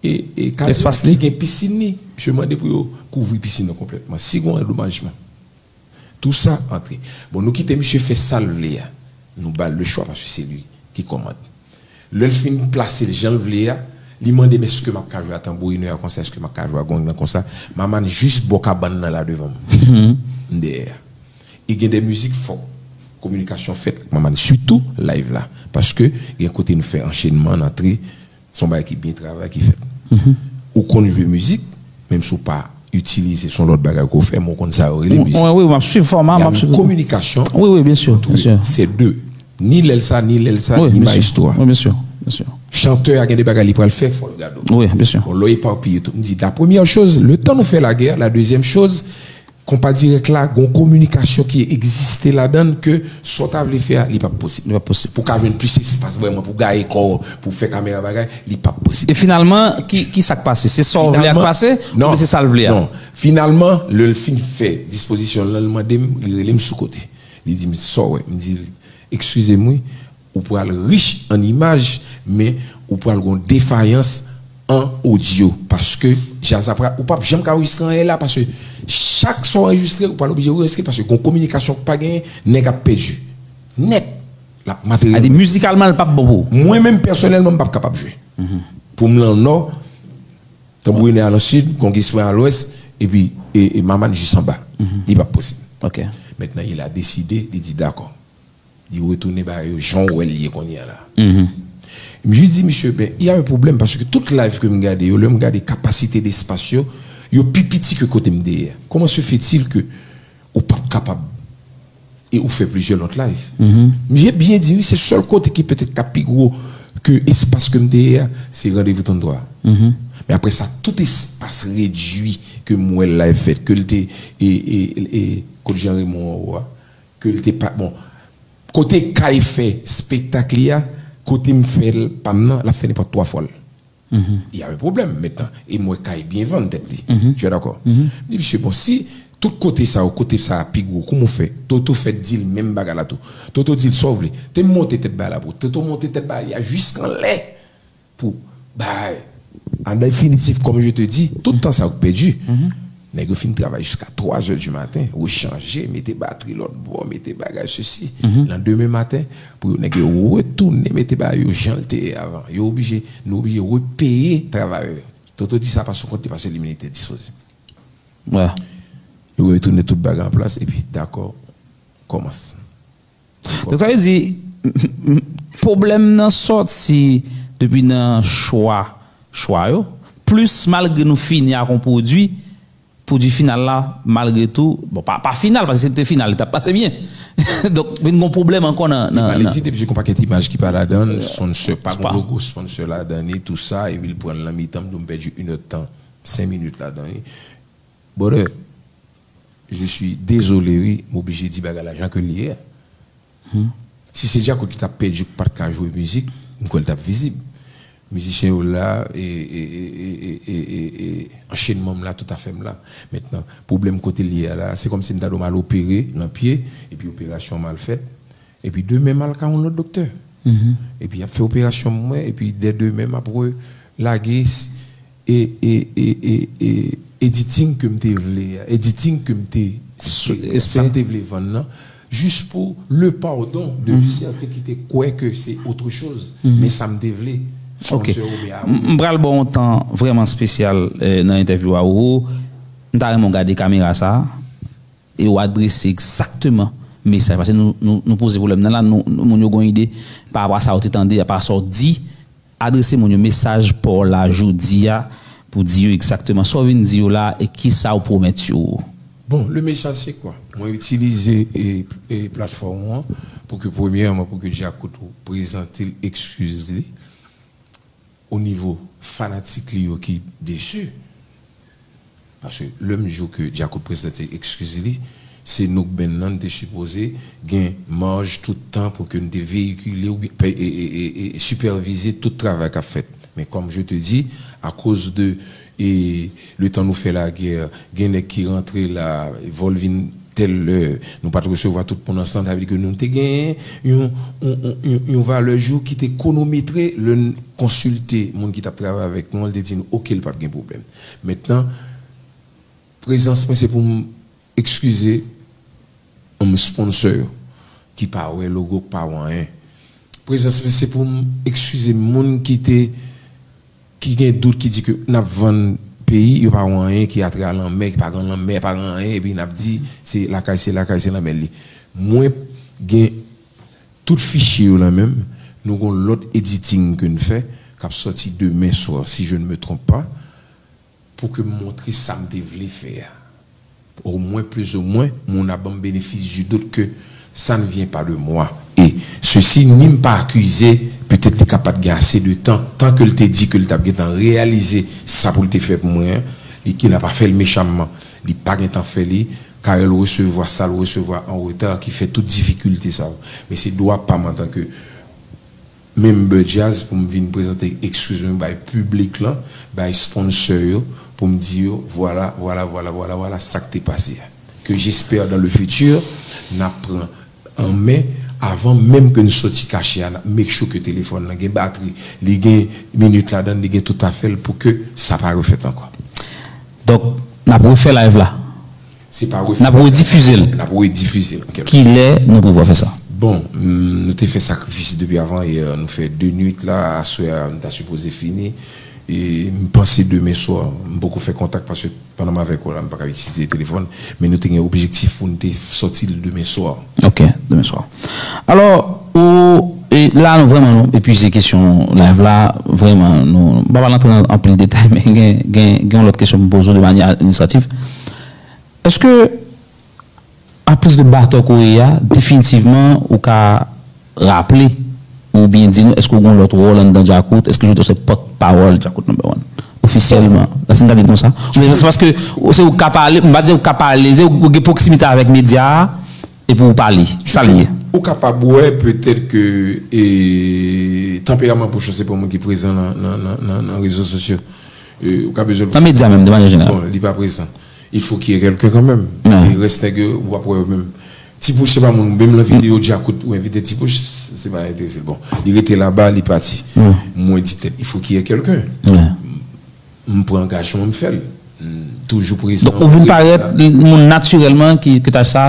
e, e kay Espas ki li. Gen pisin li. Misye mande pou yo kouvri pisin nan konplètman. Si gen yon andomajman. Tou sa antre. Bon, nou kite misye fè sa l vle a. Nou ba l le chwa paske se li ki kòmande. Lè l fin plase l jan l vle a, li mande m èske m ap ka jwe a tanbourinè a konsa, èske m ap ka jwe a gong nan konsa. Maman jis bò kabann nan la devan m. M dèyè. E gen de mizik fò. Kominikasyon fèt ak Maman sitou live la. Paske gen kote nou fè anchenman, n antre, se yon bagay ki byen travay ki fèt. Ou konn jwe mizik, menm si w pa itilize, se yon lòt bagay ke w fè, men w konn sa yo rele mizik. Wi, wi, m ap swiv fòma, Y m a ap une swiv. Communication Wi, wi, byen si, byen si. Se de. Ni lè l sa, ni lè l sa, Wi, ni byen si. maestro a. Wi, byen si, byen si. Chantè a gen de bagay li pral fè, fò l gade w. Wi, byen si. Bon, lè w epapiye tout, m di, la première chose, le tan nou fè lagè, la deuxième chose, konpa dirèk la, gon kominikasyon ki egziste ladan l ke sa w ta vle fè a, li p ap posib. Li p ap posib. Pou ka jwenn plis espas vrèman, pou gaye kò w, pou fè kamera bagay, li p ap posib. E finalman, ki, ki sa k pase? Se sa w vle a k Finalman, pase? Non, Oubyen se sa l vle a? Non. Finalman, lè l fin fè dispozisyon l lan, l mande m, li rele m sou kote. Li di m, "Sa w wè?" M di l, "Eskize m, wi, ou pral rich an imaj, men ou pral gon defayans an odyo. Paske djaz la pral, ou p ap janm ka anrejistre anyen la, paske chak sa w anrejistre, ou pral oblije anrejistre, paske gon kominikasyon k pa genyen, nèg ap pèdi. Nèt, l ap Sa di materyèl." mizikalman, l p ap bon pou ou. Mwen menm pèsonèlman, m p ap kapab jwe. Pou m lan nò, tanbourinè a lan sid, gongis mwen a lwès, epi e, e Maman jis anba. Li p ap posib. Ok. Mentnan, il a décidé, li di dakò. Li retounen ba yo jan w wè l ye kounye a la. M jis di misye, ben, il y a un problème, paske tout live ke m gade yo, lè m gade kapasite despas yo, yo pi piti ke kote m te ye a. Comment se fait-il que ou p ap kapab e ou fè plizyè lòt live? M byen di wi, se sèl kote ki petèt ka pi gwo ke espas ke m te ye a, se Randevou tranntwa. Men apre sa, tout espas redui ke m wè live fèt, ke l te, e, e, e, kot Jean Raymond anwo a, ke l te pa, bon, kote Kay fè spektak li a, kote m fè l pa m nan, l ap fè nenpòt twa fwa l. Il y a un problème maintenant. E m wè Kay byen vann tèt li. Tu es d'accord? M di, "Misye, bon, si tout kote sa yo, kote sa a pi gwo, kouman w fè?" Toto fè di l menm bagay la tou. Toto di l, "Sa w vle?" Te m monte tèt bagay la pou Toto monte tèt bagay li a jiskanlè. Pou bagay. An definitif, comme je te dis, tout tan sa yo k pèdi. Nèg yo fin travay jiska twa zè di maten, rechanje, mete batri lòt bò, mete bagay sesi. Landemen maten, pou yo nèg yo retounen mete bagay yo jan l te ye avan. Yo oblije, nou oblije repeye travayè yo. Toto di sa pa sou kont li paske li menm li te dispoze. Wè. Yo retounen tout bagay an plas epi dakò, kòmanse. Donk sa vle di, m- m- pwoblèm nan sòti depi nan chwa, chwa yo, plis malgre nou fini ak yon pwodui, pwodui final la, malgre tou, bon, pa, pa final, paske si l te final, li t ap pase byen. Donk, vin gon pwoblèm ankò nan, nan, Pale nan di depi se konpake imaj ki pa ladan l, sponsor pa pa. Gon logo sponsor ladan li, tou sa, epi l pran l nan mitan m, m pèdi inèdtan, senk minit ladan li. Brother, je suis désolé, wi, m oblije di bagay la jan ke l ye a. Si se Djakout ki t ap pèdi, ki pa t ka jwe mizik, m kwè l t ap vizib. Mizisyen yo la, e, e, e, e, e, e, e, anchenman m la, tout afè m la. Mentnan, pwoblèm kote l ye a la, se kòmsi m ta dwe m al opere nan pye, epi operasyon mal fèt, epi demen m al ka yon lòt doktè. Epi y ap fè operasyon mwen, epi dè demen m ap re lage s- e, e, e, e, e editing ke m te vle a, editing ke m te espere, Espere. Sa m te vle vann nan, jis pou le pardon de certains ki te kwè ke se autre chose, men sa m te vle. Ok. Sponsor ou byen a M m pral ba w yon tan vrèman espesyal eh, nan entèvyou a ou. M ta renmen w gade kamera sa a e w adrese egzakteman mesaj. Paske nou, nou, nou poze pwoblèm nan la, nou, nou- moun yo gen yon ide pa rapò a sa yo te tande, pa sa w di. Adrese moun yo mesaj pa w la jodi a pou di yo egzakteman sa w vin di yo la e kisa w pwomèt yo. Bon, le message c'est quoi? Mwen itilize e, e platfòm ou an pou ke premyèman pou ke Djakout ou prezante l, eskiz li o nivo fanatik li yo ki desi. Paske lè m di w ke Djakout prezante eskiz li, se nou k benn nan te sipoze gen maj tout tan pou ke n te veyikile oubyen e, e, e, e, e sipèvize tout travay k ap fèt. Men comme je te dis, à cause de e, le tan nou fè lagè, gen nèg ki rantre la, vòl vin tèl lè, nou pa t resevwa tout moun ansanm, sa vle di ke nou te gen yon, yon, yon, yon, yon valè jou ki te konometre lè n konsilte moun ki t ap travay avèk nou an, li te di nou, oke, l p ap gen pwoblèm. Mentnan, prezans mwen se pou m eskize yon sponsor ki pa wè logo, k pa wè anyen. Prezans mwen se pou m eskize moun ki te ki gen dout, ki di ke n ap vann peyi, yo pa wè anyen ki atre a lanmè, ki pa gen lanmè, pa gen anyen, epi n ap di se lakay, se lakay, se lanmè li. Mwen gen tout fichye yo nan men m, nou gon lòt editing ke n fè, k ap sòti demen swa, si je ne me trompe pas, pou ke m montre sa m te vle fè a. Omwen, plis omwen, moun ap ban m benefis di dout ke ça ne vient pas de moi. E sesi, ni m pa akize, petèt li ka pa t gen ase de tan, tan ke l te di ke l t ap gentan reyalize sa pou l te fè pou mwen an, li ki la pa fè l mechamman, li pa gentan fè li, Carel resevwa sa l resevwa an reta, ki fè tout difikilte sa yo. Men se dwa pa m antanke member djaz pou m vin prezante eskiz mwen bay piblik lan, bay sponsor yo, pou m di yo, vwala, vwala, vwala, vwala, vwala, sa k te pase a. Ke j'espère dans le futur, n ap pran an men, avan menm ke n soti kache a, n ap make sure ke telefòn nan gen batri, li gen minit ladan l, li gen tout afè l pou ke sa pa refèt ankò. Donk, n ap refè live la. Se pa refè. N ap redifize l. N ap redifize l, an kèlke sòt. Kilè nou prevwa fè sa? Bon, mm, nou te fè sakrifis depi avan yè, nou fè de nuit la, aswè a, nou ta sipoze fini. E m panse demen swa, m poko fè kontak paske pandan m avèk ou la, m pa ka itilize telefòn, men nou te gen objektif pou n te sòti l demen swa. Ok, demen swa. Alò, ou, e la, nou vrèman, nou epuize kesyon live la, vrèman, nou, m pa pral antre nan anpil detay, men gen, gen, gen yon lòt kesyon pou m poze w de manyè administratif. Èske, anplis de batè w ye a, definitivman, ou ka raple oubyen di nou, èske w gen yon lòt wòl anndan Djakout? Èske jodi w se pòtpawòl Djakout number one? Ofisyèlman. Èske n ka di l konsa? Oubyen se paske se ou k ka pale, m pa di ou k ka pale, se ou gen pwoksimite avèk medya a, epi ou pale. Sa l ye. Ou kapab wè petèt ke, e, tanperaman pou chase pou moun ki prezan nan, nan, nan, nan, nan rezo sosyo. E, ou ka bezwen. Nan medya menm, de manyè jeneral. Bon, li pa prezan. Il faut qu'il y ait quelqu'un quand même. E rès nèg yo, w ap wè yo menm. Ti Pouch se pa moun, menm nan videyo Djakout, ou envite Ti Pouch, se pa enterese l. Bon, li rete laba, li pati. Mwen di tèt, il faut qu'il y ait quelqu'un. M pran angajman, m fè l. M toujou prezan. Donk, ou vin parèt moun natirèlman ki, ke tach sa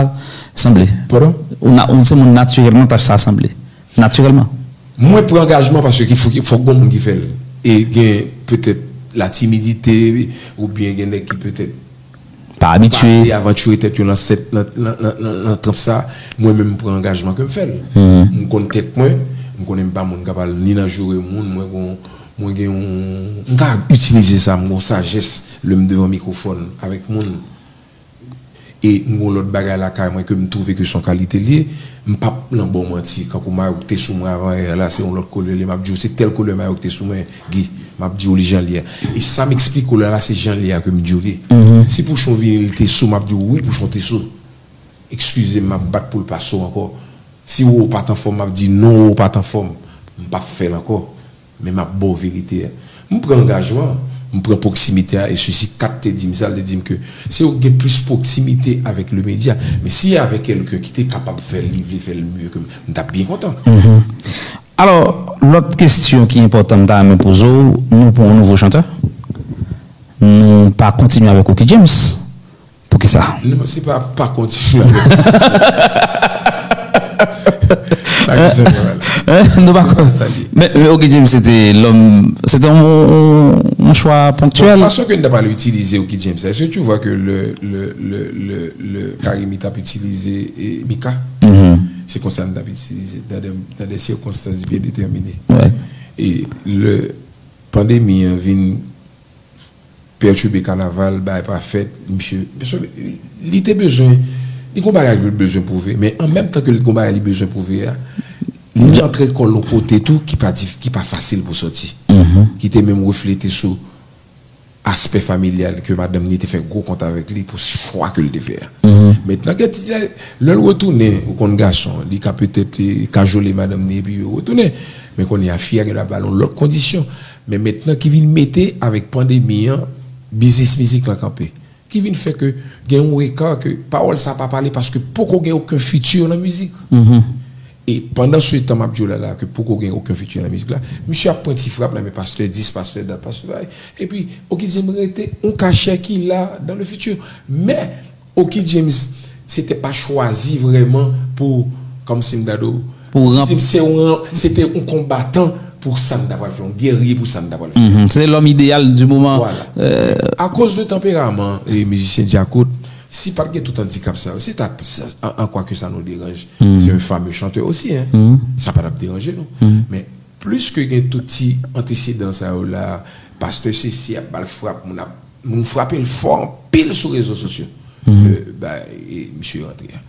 sanble. Padon? Ou na, ou se moun natirèlman tach sa sanble. Natirèlman. Mwen pran angajman paske ki fò, fòk gon moun ki fè l. E gen petèt la timidite, oubyen gen nèg ki petèt pa abitye, pa vle avantire tèt yo nan sèt, nan, nan, nan, nan, nan tranp sa. Mwen menm, m pran angajman ke m fè l. M konn tèt mwen, m konnen m pa moun k ap al ni nan joure moun, mwen gon, mwen gen yon, m ka itilize sa, m gon sajès lè m devan mikwofòn avèk moun. E m gon lòt bagay lakay mwen ke m twouve ke se yon kalite l ye. M p ap nan ba w manti. Kankou mayo k te sou mwen avan yè la, se yon lòt koulè l ye. M ap di w, se tèl koulè mayo k te sou mwen, Guy. M ap di w li jan l ye a. E sa m eksplike w la, la, se jan l ye a ke m di w li. Si Pouchon vini, li te sou, m ap di w, wi, Pouchon te sou. Eskize m, m ap bat pou l pa sou ankò. Si Roro pa t anfòm, m ap di, non, Roro pa t anfòm. M p ap fè l ankò. Men m ap ba w verite a. M pran angajman, m pran pwoksimite a, e sesi kat te di m sa, l te di m ke se ou ki gen plis pwoksimite avèk le medya. Men si avèk kèlken ki te kapab fè l, li vle fè l mye ke m, m t ap byen kontan. Alò, lòt kesyon ki enpòtan m ta renmen poze w, nou pran yon nouvo chantè. Nou pa kontinye avèk Oky James. Poukisa? Non, se pa, pa kontinye avèk. La kesyon jeneral. Nou pa konn. Men, men Oky James, se te lòm, se te yon, yon chwa ponktyèl. Bon, fason ke n ta pral itilize Oky James, èske tu vois que le, le, le, le, le Carimi t ap itilize, e, Mika? Se konsa n t ap itilize, dans des, dans des circonstances bien déterminées. E le pandemi an vin pètibe kanaval, bagay pa fèt, misye, misye, li te bezwen, li gon bagay li bezwen pwouve, men an menm tan ke li gon bagay li bezwen pwouve a, li antre kò l yon kote tou ki pa dif-, ki pa fasil pou sòti. Ki te menm reflete sou aspè familyal ke madanm ni te fè gwo kont avèk li pou chwa ke l te fè a. Mentnan ke ti, lè, lè l retounen, ou konn gason, li ka petèt, e, kajole madanm ni epi yo retounen. Men kounye a, fi a gen dwa ba l yon lòt kondisyon. Men mentnan ki vin mete avèk pandemi an, biznis mizik lan kanpe. Ki vin fè ke gen yon eka ke pawòl sa pa pale paske poko gen okenn fiti nan mizik. E pandan se tan m ap di w la la ke poko gen okenn fiti nan mizik la, misye ap pran ti frap nan men pastè dis, pastè dat, pastè bay. Epi, Okidim rete yon kachè ki la dans le futur. Men, Oki James, se te pa chwazi vrèman pou, kòmsi m ta di w, Pou ranp- Oki James se yon, se te yon konbatan pou sa n ta pral fè, yon gèrye pou sa n ta pral fè. Mhm. Se lòm ideyal di moman. Vwala. Akoz de tanperaman e mizisyen Djakout, si pa t gen tout andikap sa yo, se ta, an, an kwa ke sa nou deranje. Se yon fame chantè osi, hein. Sa pa t ap deranje nou. Men plis ke gen tout ti antesedan sa yo la, pastè sesi ap ba l frap, moun ap, moun frape l fò anpil sou rezo sosyo. Le, ba, e misye rantre a.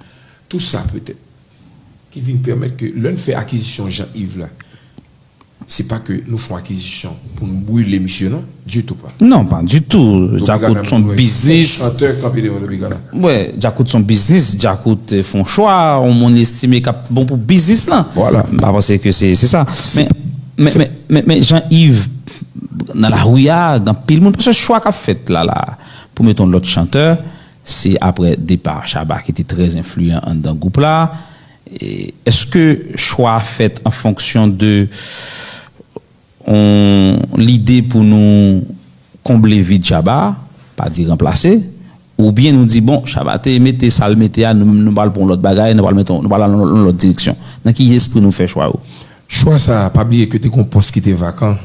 Tout sa petèt ki vin pèmèt ke lè n fè akizisyon Jean Yves la, se pa ke nou fè yon akizisyon pou n brile misye non, ditou pa. Non, pa ditou. Djakout se yon biznis. Chantè kanpe devan Tropicana. Wè, Djakout se yon biznis, Djakout, eh, fè yon chwa, yon moun li estime k ap bon pou biznis lan. Vwala. M pa panse ke se, se sa. Men, men, men, men, men Jean Yves, nan lari a, gen anpil moun, paske chwa k ap fèt la, la, pou mete yon lòt chantè, se aprè depa Shabba ki te trè enfliyan anndan gwoup la. E, èske chwa a fèt an fonksyon de yon lide pou nou konble vid Shabba, pa di ranplase, oubyen nou di, bon, Shabba te mete sa l mete a, nou menm nou pral pran yon lòt bagay, nou pral mete, nou pral al nan yon lòt direksyon. Nan ki espri nou fè chwa yo? Chwa sa a, pa bliye ke te gen yon pòs ki te vakan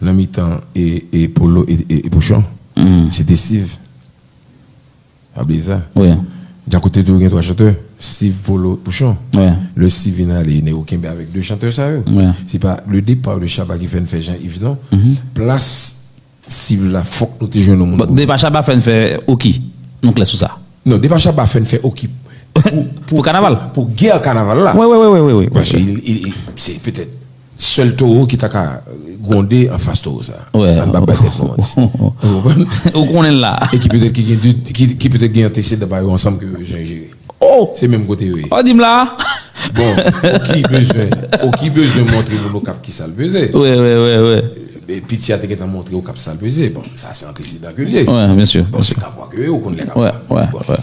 nan mitan e, e Polo e, e, e Pouchon. Se te Steve. Pa bliye sa. Wi. Djakout te toujou gen twa chantè, Steve, Polo, Pouchon. Wi. Lè Steve vin ale, nèg yo kenbe avèk de chantè sa yo. Wi. Se pa le départ de Shabba ki fè n fè Jean Yves non. Plas Steve la, fòk nou te jwenn yon moun. Bon, depa Shabba fè n fè Oki. Nou klè sou sa. Non, depa Shabba fè n fè Oki pou, pou, pou kanaval. Pou gè kanaval la. Wi, wi, wi, wi, wi, wi. Paske il, il, il, se petèt sèl towo ki ta ka gwonde anfas towo sa. Wè. Ann pa bay tèt nou manti. Ou konprann? Ou konnen l la. E ki petèt ki gen de, ki, ki petèt gen antesedan pa yo ansanm ke yo bezwen jere. Oh! Se menm kote yo ye. Oh, di m la. Bon, Oki bezwen, Oki bezwen montre moun Okap ki sa l peze. Wè, wè, wè, wè. E piti a te gentan montre Okap sa l peze. Bon, sa se antesedan ke l ye. Wè, byen si. Bon, se kapwa ke yo, ou konn lè kapwa. Wè, wè, wè.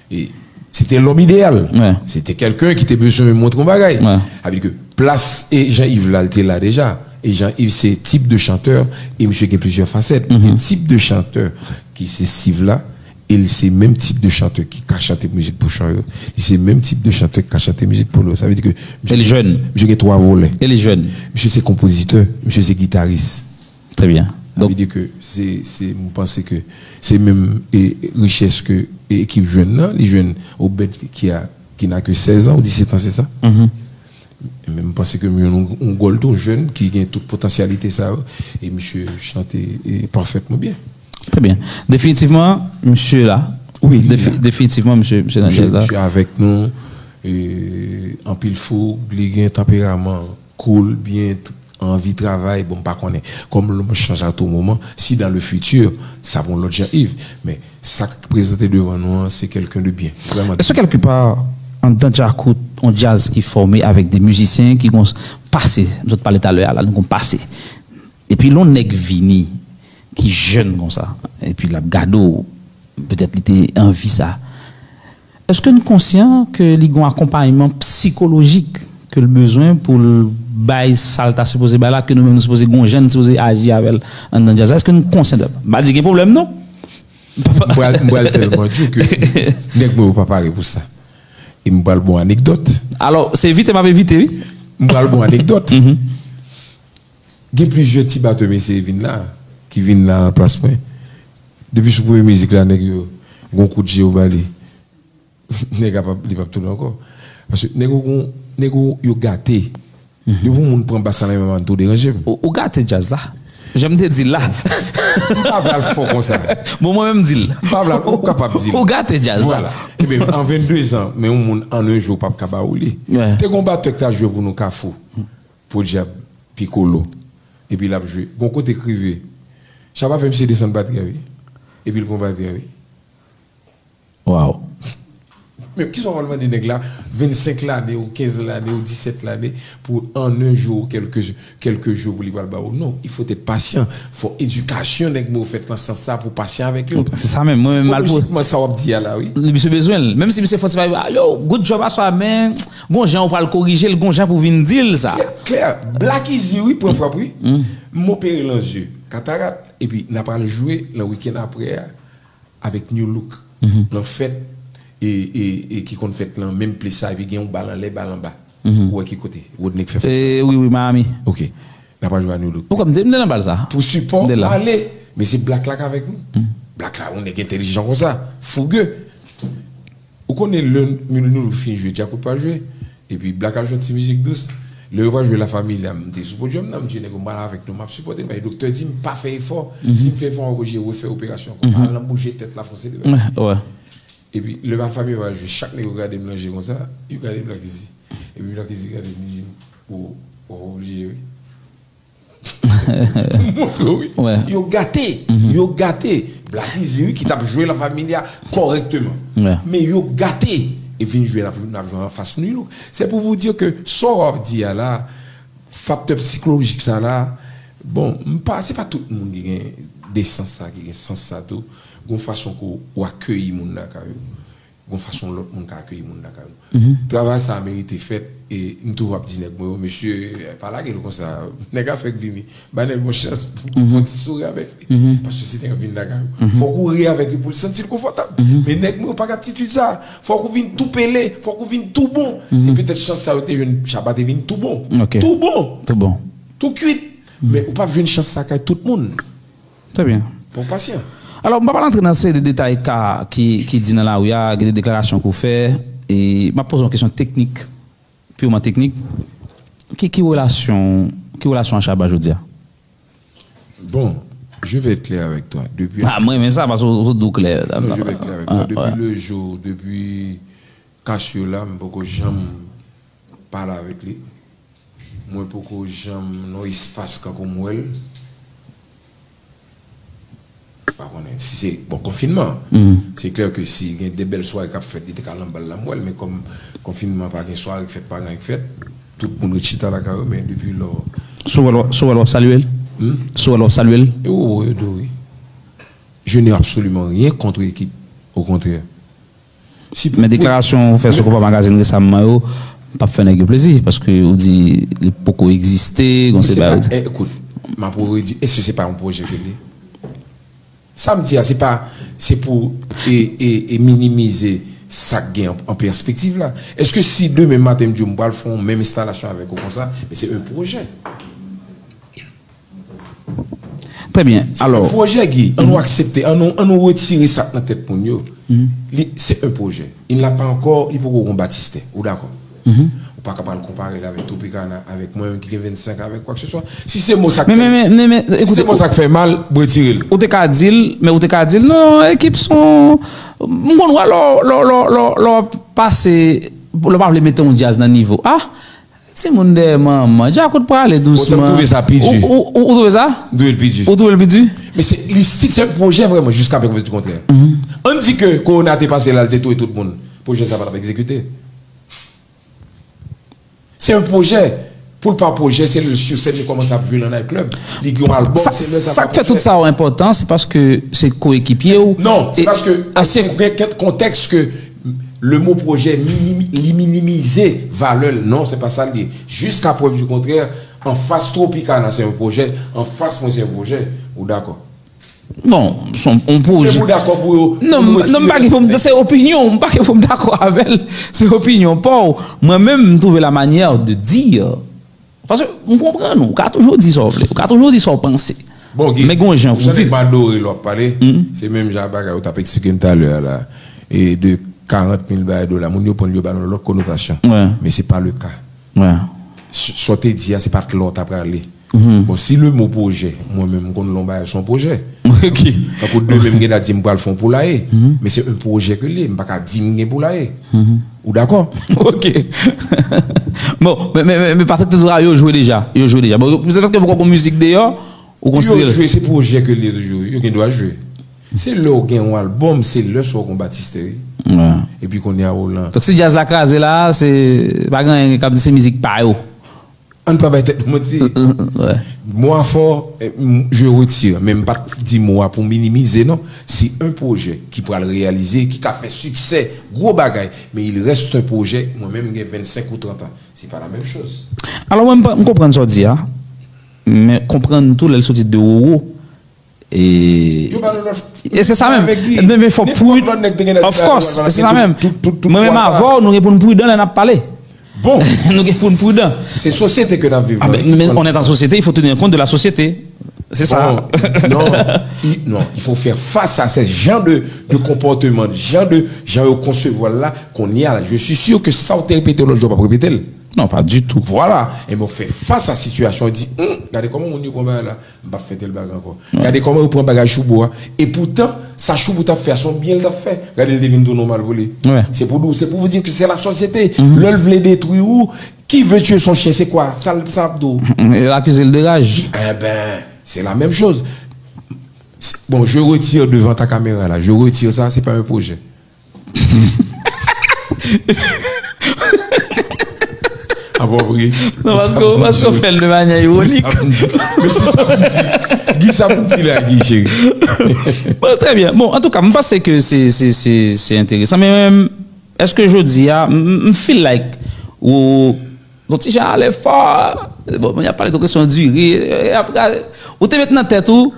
E se te lòm ideyal. Se te kèlken ki te bezwen montre yon bagay. Sa vle di ke plas e Jean Yves la, li te la deja. E Jean Yves se tip de chantè, e misye gen plizyè fasèt. Gen tip de chantè ki se Steve la, e li se menm tip de chantè ki ka chante mizik Pouchon yo. Li se menm tip de chantè ki ka chante mizik Polo. Sa vle di ke misye, e li jèn. Misye gen twa volè. E li jèn. Misye se konpozitè, misye se gitaris. Trè byen. Sa vle di ke se, se, m panse ke se menm e, richès ke e, ekip jwenn nan, li jwenn Obed ki a, ki n'a que seize ans ou dix-sept ans, se sa? Men m panse ke m jwenn yon, yon gòl tou, jèn ki gen tout potansyalite sa yo, e misye chante e, pafètman byen. Trè byen. Definitivman, misye la. Wi, li la. Definitivman, misye, misye nan djaz la. Misye avèk nou, e, anpil foug, li gen tanperaman, cool, byen, anvi travay, bon, m pa konnen. Kòm lòm chanje a tou moman, si dans le futur, sa pou yon lòt Jean Yves. Men, sa k prezante devan nou an, se kèlken de byen. Vrèman. Èske kèlkepa, anndan Djakout, yon djaz ki fòme avèk de mizisyen ki gon pase, m sot pale talè a la, nou gon pase. Epi lè yon nèg vini, ki jèn konsa, epi l ap gade w, petèt li te anvi sa. Èske n konsyan ke li gon akonpayman sikolojik ke l bezwen pou l bay sa l ta sipoze bay la, ke nou menm nou sipoze gon jan n sipoze aji avè l anndan djaz la? Èske n konsyan de, m pa di gen pwoblèm non. M pral, m pral tèlman di w ke nèg mwen yo pa pare pou sa. E m pral bon anekdòt. Alò, se evite m ap evite, wi. M pral bon anekdòt. Gen plizyè ti batè m eseye vin la, ki vin la nan plas mwen. Depi sou premye mizik la, nèg yo, gon kout je yo ba li. Nèg la p ap, li p ap tounen ankò. Paske nèg yo gon, nèg yo, yo gate. Depi yon moun pran bas la nan men m, tou deranje m. Ou, ou gate djaz la. Jan m te di l la. M pa vle al fò konsa. Bon, mwen menm di l. M pa vle al, ou kapab di l. Ou gate djaz la. Vwala. Ebyen, an venndezan, men yon moun an yon jou p ap ka ba ou li. Te gon batè k t al jwe pou nou Kafou. Podyab, Pikolo. Epi l ap jwe. Gon kote k rive. Shabba fè misye desann batri a, wi. Epi l pran batri a, wi. Waw. Men kisa w pral mande nèg la vennsenk lane ou kenz lane ou disèt lane pou an en jou ou kèlke, kèlke jou pou li pral ba ou? Non, il faut être patient. Fò edikasyon nèg mwen yo fèt nan sans sa pou pasyan avèk yo. Se sa menm, mwen menm m al pou. Sikolojikman sa w ap di a la, wi. Misye bezwen l. Menm si misye fò ti bagay, "Ah, yo, good job aswè, men gon jan ou pral korije l, gon jan pou vin di l sa." Klè, klè. Black Easy, wi, pran frap, wi. M opere lan zye, katarat, epi n a pral jwe lan wikenn apre a avèk New Look. Lan fèt e, e, e ki konn fèt lan menm plis sa, epi gen yon bal anlè, bal anba. Ou wè ki kote Rodney k fè fèt sa? E, wi, wi, Miami. Ok. N a pral jwe a New Look. Ou kwè m te, m te nan bal sa? Pou sipò, m te la. M ale. Men se Black la k avèk nou. Black la, yon nèg entèlijan konsa. Fouge. Ou konnen lè New Look fin jwe, Djakout pral jwe. Epi Black al jwenn ti mizik dous. Lè yo pral jwe La Familia, m te sou podyòm nan, m di nèg yo m pral avèk nou, m ap sipòte, men doktè di m pa fè efò. Si m fè efò, m oblije refè operasyon ankò. M al nan bouje tèt la, fonse de bagay. Epi lè La Familia pral jwe, chak nèg yo gade m nan je konsa, yo gade Black Easy. Epi Black Easy gade m, li di m, "Ou, ou oblije, wi." M montre w, wi. Yo gate. Yo gate. Black Easy, wi, ki t ap jwe La Familia kòrèkteman. Men yo gate. E vin jwe, n ap, n ap jwe anfas New Look. Se pou vous dire ke sa w ap di a la, faktè sikolojik sa la, bon, m pa, se pa tout moun ki gen desans sa, ki gen sans sa tou. Gon fason ke w akeyi moun lakay ou. Gon fason lòt moun ka akeyi moun lakay ou. Travay sa a merite fèt, e m toujou ap di nèg mwen yo, "Mesye, pa lage l konsa, nèg a fèk vini, ba nèg yon chans pou fè yon ti souri avèk li." Paske si nèg ap vin lakay ou, fòk ou ri avèk li pou l santi l konfòtab. Men nèg mwen yo pa gen atitid sa. Fòk ou vin tou pele, fòk ou vin tou bon. Se petèt chans sa yo te jwenn, Shabba te vin tou bon. Tou bon. Tou bon. Tou kwit. Men ou p ap jwenn chans sa kay tout moun. Trè byen. Fò w pasyan. Alò, m p ap antre nan seri de detay ka ki, ki di nan lari a, gen de deklarasyon ke w fè, e m ap poze w yon kesyon teknik, piman teknik. Ki, ki relasyon, ki relasyon a Shabba jodi a? Bon, je vais être clair avec toi. Depuis... Ah, mwen renmen sa, paske w, w di w klè. Non, je vais être clair avec toi. Depuis le jour, depuis ka sa yo la, m poko janm pale avèk li. Mwen poko janm nan espas kankou m wè l. Pa konnen si se, bon, konfinman. Se klè ke si gen de bèl sware k ap fèt, li te ka lan bal la, m wè l, men kòm konfinman pa gen sware k fèt, pa gen anyen k fèt, tout moun ret chita lakay yo, men depi lò. Si w wè l, w ap, si w wè l, w ap salye l? Si w wè l, w ap salye l? E ou, e dou, wi. Je n'ai absolument rien contre ekip, au contraire. Men deklarasyon ou fè sou Konpa Magazine resaman yo p ap fè nèg yo plezi, paske ou di li poko egziste, gon se bagay. Ekout, m ap redi, èske se pa yon pwojè ke l ye? Sa m di a, se pa, se pou e, e, e minimize sa k gen an, an pèspektiv la. Èske si demen maten m di w m pral fè yon menm enstalasyon avèk ou konsa, men se yon pwojè. Trè byen. Alò, se yon pwojè, Guy. Ann nou aksepte, ann nou, ann nou retire sa k nan tèt moun yo. Li, se yon pwojè. Il n'a pas encore, li poko gon batistè. Ou dakò? Ou pa ka pral konpare l avèk Tropicana, avèk mwen menm ki gen vennsenk, avèk kwa ke se swa. Si se mo sa k fè, men, men, men, men, si se mo sa k fè mal, m retire l. Ou te ka di l, men ou te ka di l, non, ekip son, m konn wè lè w, lè w, lè w, lè w, lè w ap pase, lè w pa vle mete yon djaz nan nivo. Ah, Timoun dèyè manman, Djakout prale dousman. Bon, sa m twouve sa pi di. Ou, ou, ou, ou twouve sa? M twouve l pi di. Ou twouve l pi di? Men se, li stil, se yon pwojè vrèman, jiska prèv di kontrè. Ann di ke kowona te pase la, l te touye tout moun. Pwojè sa pa t ap egzekite. Se yon pwojè. Pou l pa pwojè, se lè l sou sèn, li kòmanse ap jwe nan night club. Li gen yon albòm, se lè sa pa pwojè. Sa k fè tout sa yo enpòtan, se paske se koekipye w. Non, se paske, ansyen, gen kèk kontèks ke le mo pwojè minimi-, li minimize valè l. Non, se pa sa l ye. Jiska prèv di kontrè, anfas Tropicana se yon pwojè, anfas mwen se yon pwojè. Ou dakò? Bon, se yon, yon pwojè. Ou dakò pou yo, non, non, m pa gen pou m, se opinyon, m pa gen pou m dakò avè l. Se opinyon pa w. Mwen menm, m twouve la manière de dire. Paske m konprann ou, ou ka toujou di sa w vle, ou ka toujou di sa w panse. Bon, Guy, men gon jan pou di l. Ou santi m adore lè w ap pale, se menm jan bagay ou t ap eksplike m talè a la. E de karant mil bagay dola, moun yo pran l, yo ba l yon lòt konotasyon. Men se pa le ka. S-, sa w te di a, se pa t la w ta prale. Bon, si le mo pwojè, mwen menm, m konn lè yon bagay se yon pwojè. Ok. Tankou demen, m gen dwa di m pral fè yon poulaye. Men se yon pwojè ke l ye, m pa ka di m gen poulaye. Ou dakò? Ok. Bon, men, men, men, men Patrick te di w, ah, yo jwe deja. Yo jwe deja. Bon, se paske poko gon mizik deyò, ou konsidere l. Yo jwe, se pwojè ke l ye toujou. Yo gen dwa jwe. Se lè w gen yon albòm, se lè sa w gon batistè, wi. Epi kounye a ou lan. Donk si djaz la kraze la, se pa gen anyen k ap di se mizik pa yo. Ann pa bay tèt nou manti. Mo a fò, eh, m- je retire, men m pa t di mo a pou minimize non. Se yon pwojè ki pral reyalize, ki ka fè siksè, gwo bagay, men il reste un projet, mwen menm m gen vennsenk ou trant an. Se pa la menm choz. Alò mwen m pa- m konprann sa w di a, men konprann tou lè l soti de Roro. E, e se sa menm. Men, men fò prid. Of course, se sa menm. Mwen menm avè w, nou gen pou n pridan lè n ap pale. Bon. Nou gen pou n pridan. Se sosyete ke n ap viv. Ah ben, mais on est en société, il faut tenir compte de la société. C'est ça. Bon, non, il, non, il faut faire face à ce genre de, de comportement, genre de, jan yo konsevwa l la, kounye a la, je suis sûr que sa w te repete lòt jou, w p ap repete l. Non, pas du tout. Voilà. E men w fè fas a sitiyasyon, w di, hum, gade kòman moun yo pran bagay la. M p ap fè tèl bagay ankò. Gade kòman yo pran bagay Choubo a. E poutan, sa Choubo t ap fè a, se yon byen l t ap fè. Gade l te vin tounen yon mal pou li. Se pou nou, se pou w di ke se la sosyete. Lè l vle detwi ou, qui veut tuer son chien, se kwa? Sa l sa l ap di w? Yo akize l de raj. Eben, se la menm choz. Bon, je retire devant ta caméra la. Je retire ça, c'est pas un projet. Apwopriye. Non, paske, paske w fè l de manyè ironik. Men se sa m di. Gi sa m di la, Gi cheri. Bon, trè byen. Bon, antouka, m panse ke se, se, se, se enteresan. Men, men, èske jodi a, m, m, m feel like, ou, ou ti jan ale fò, bon, y ap pale de kesyon dire, e apre, ou te met nan tèt ou,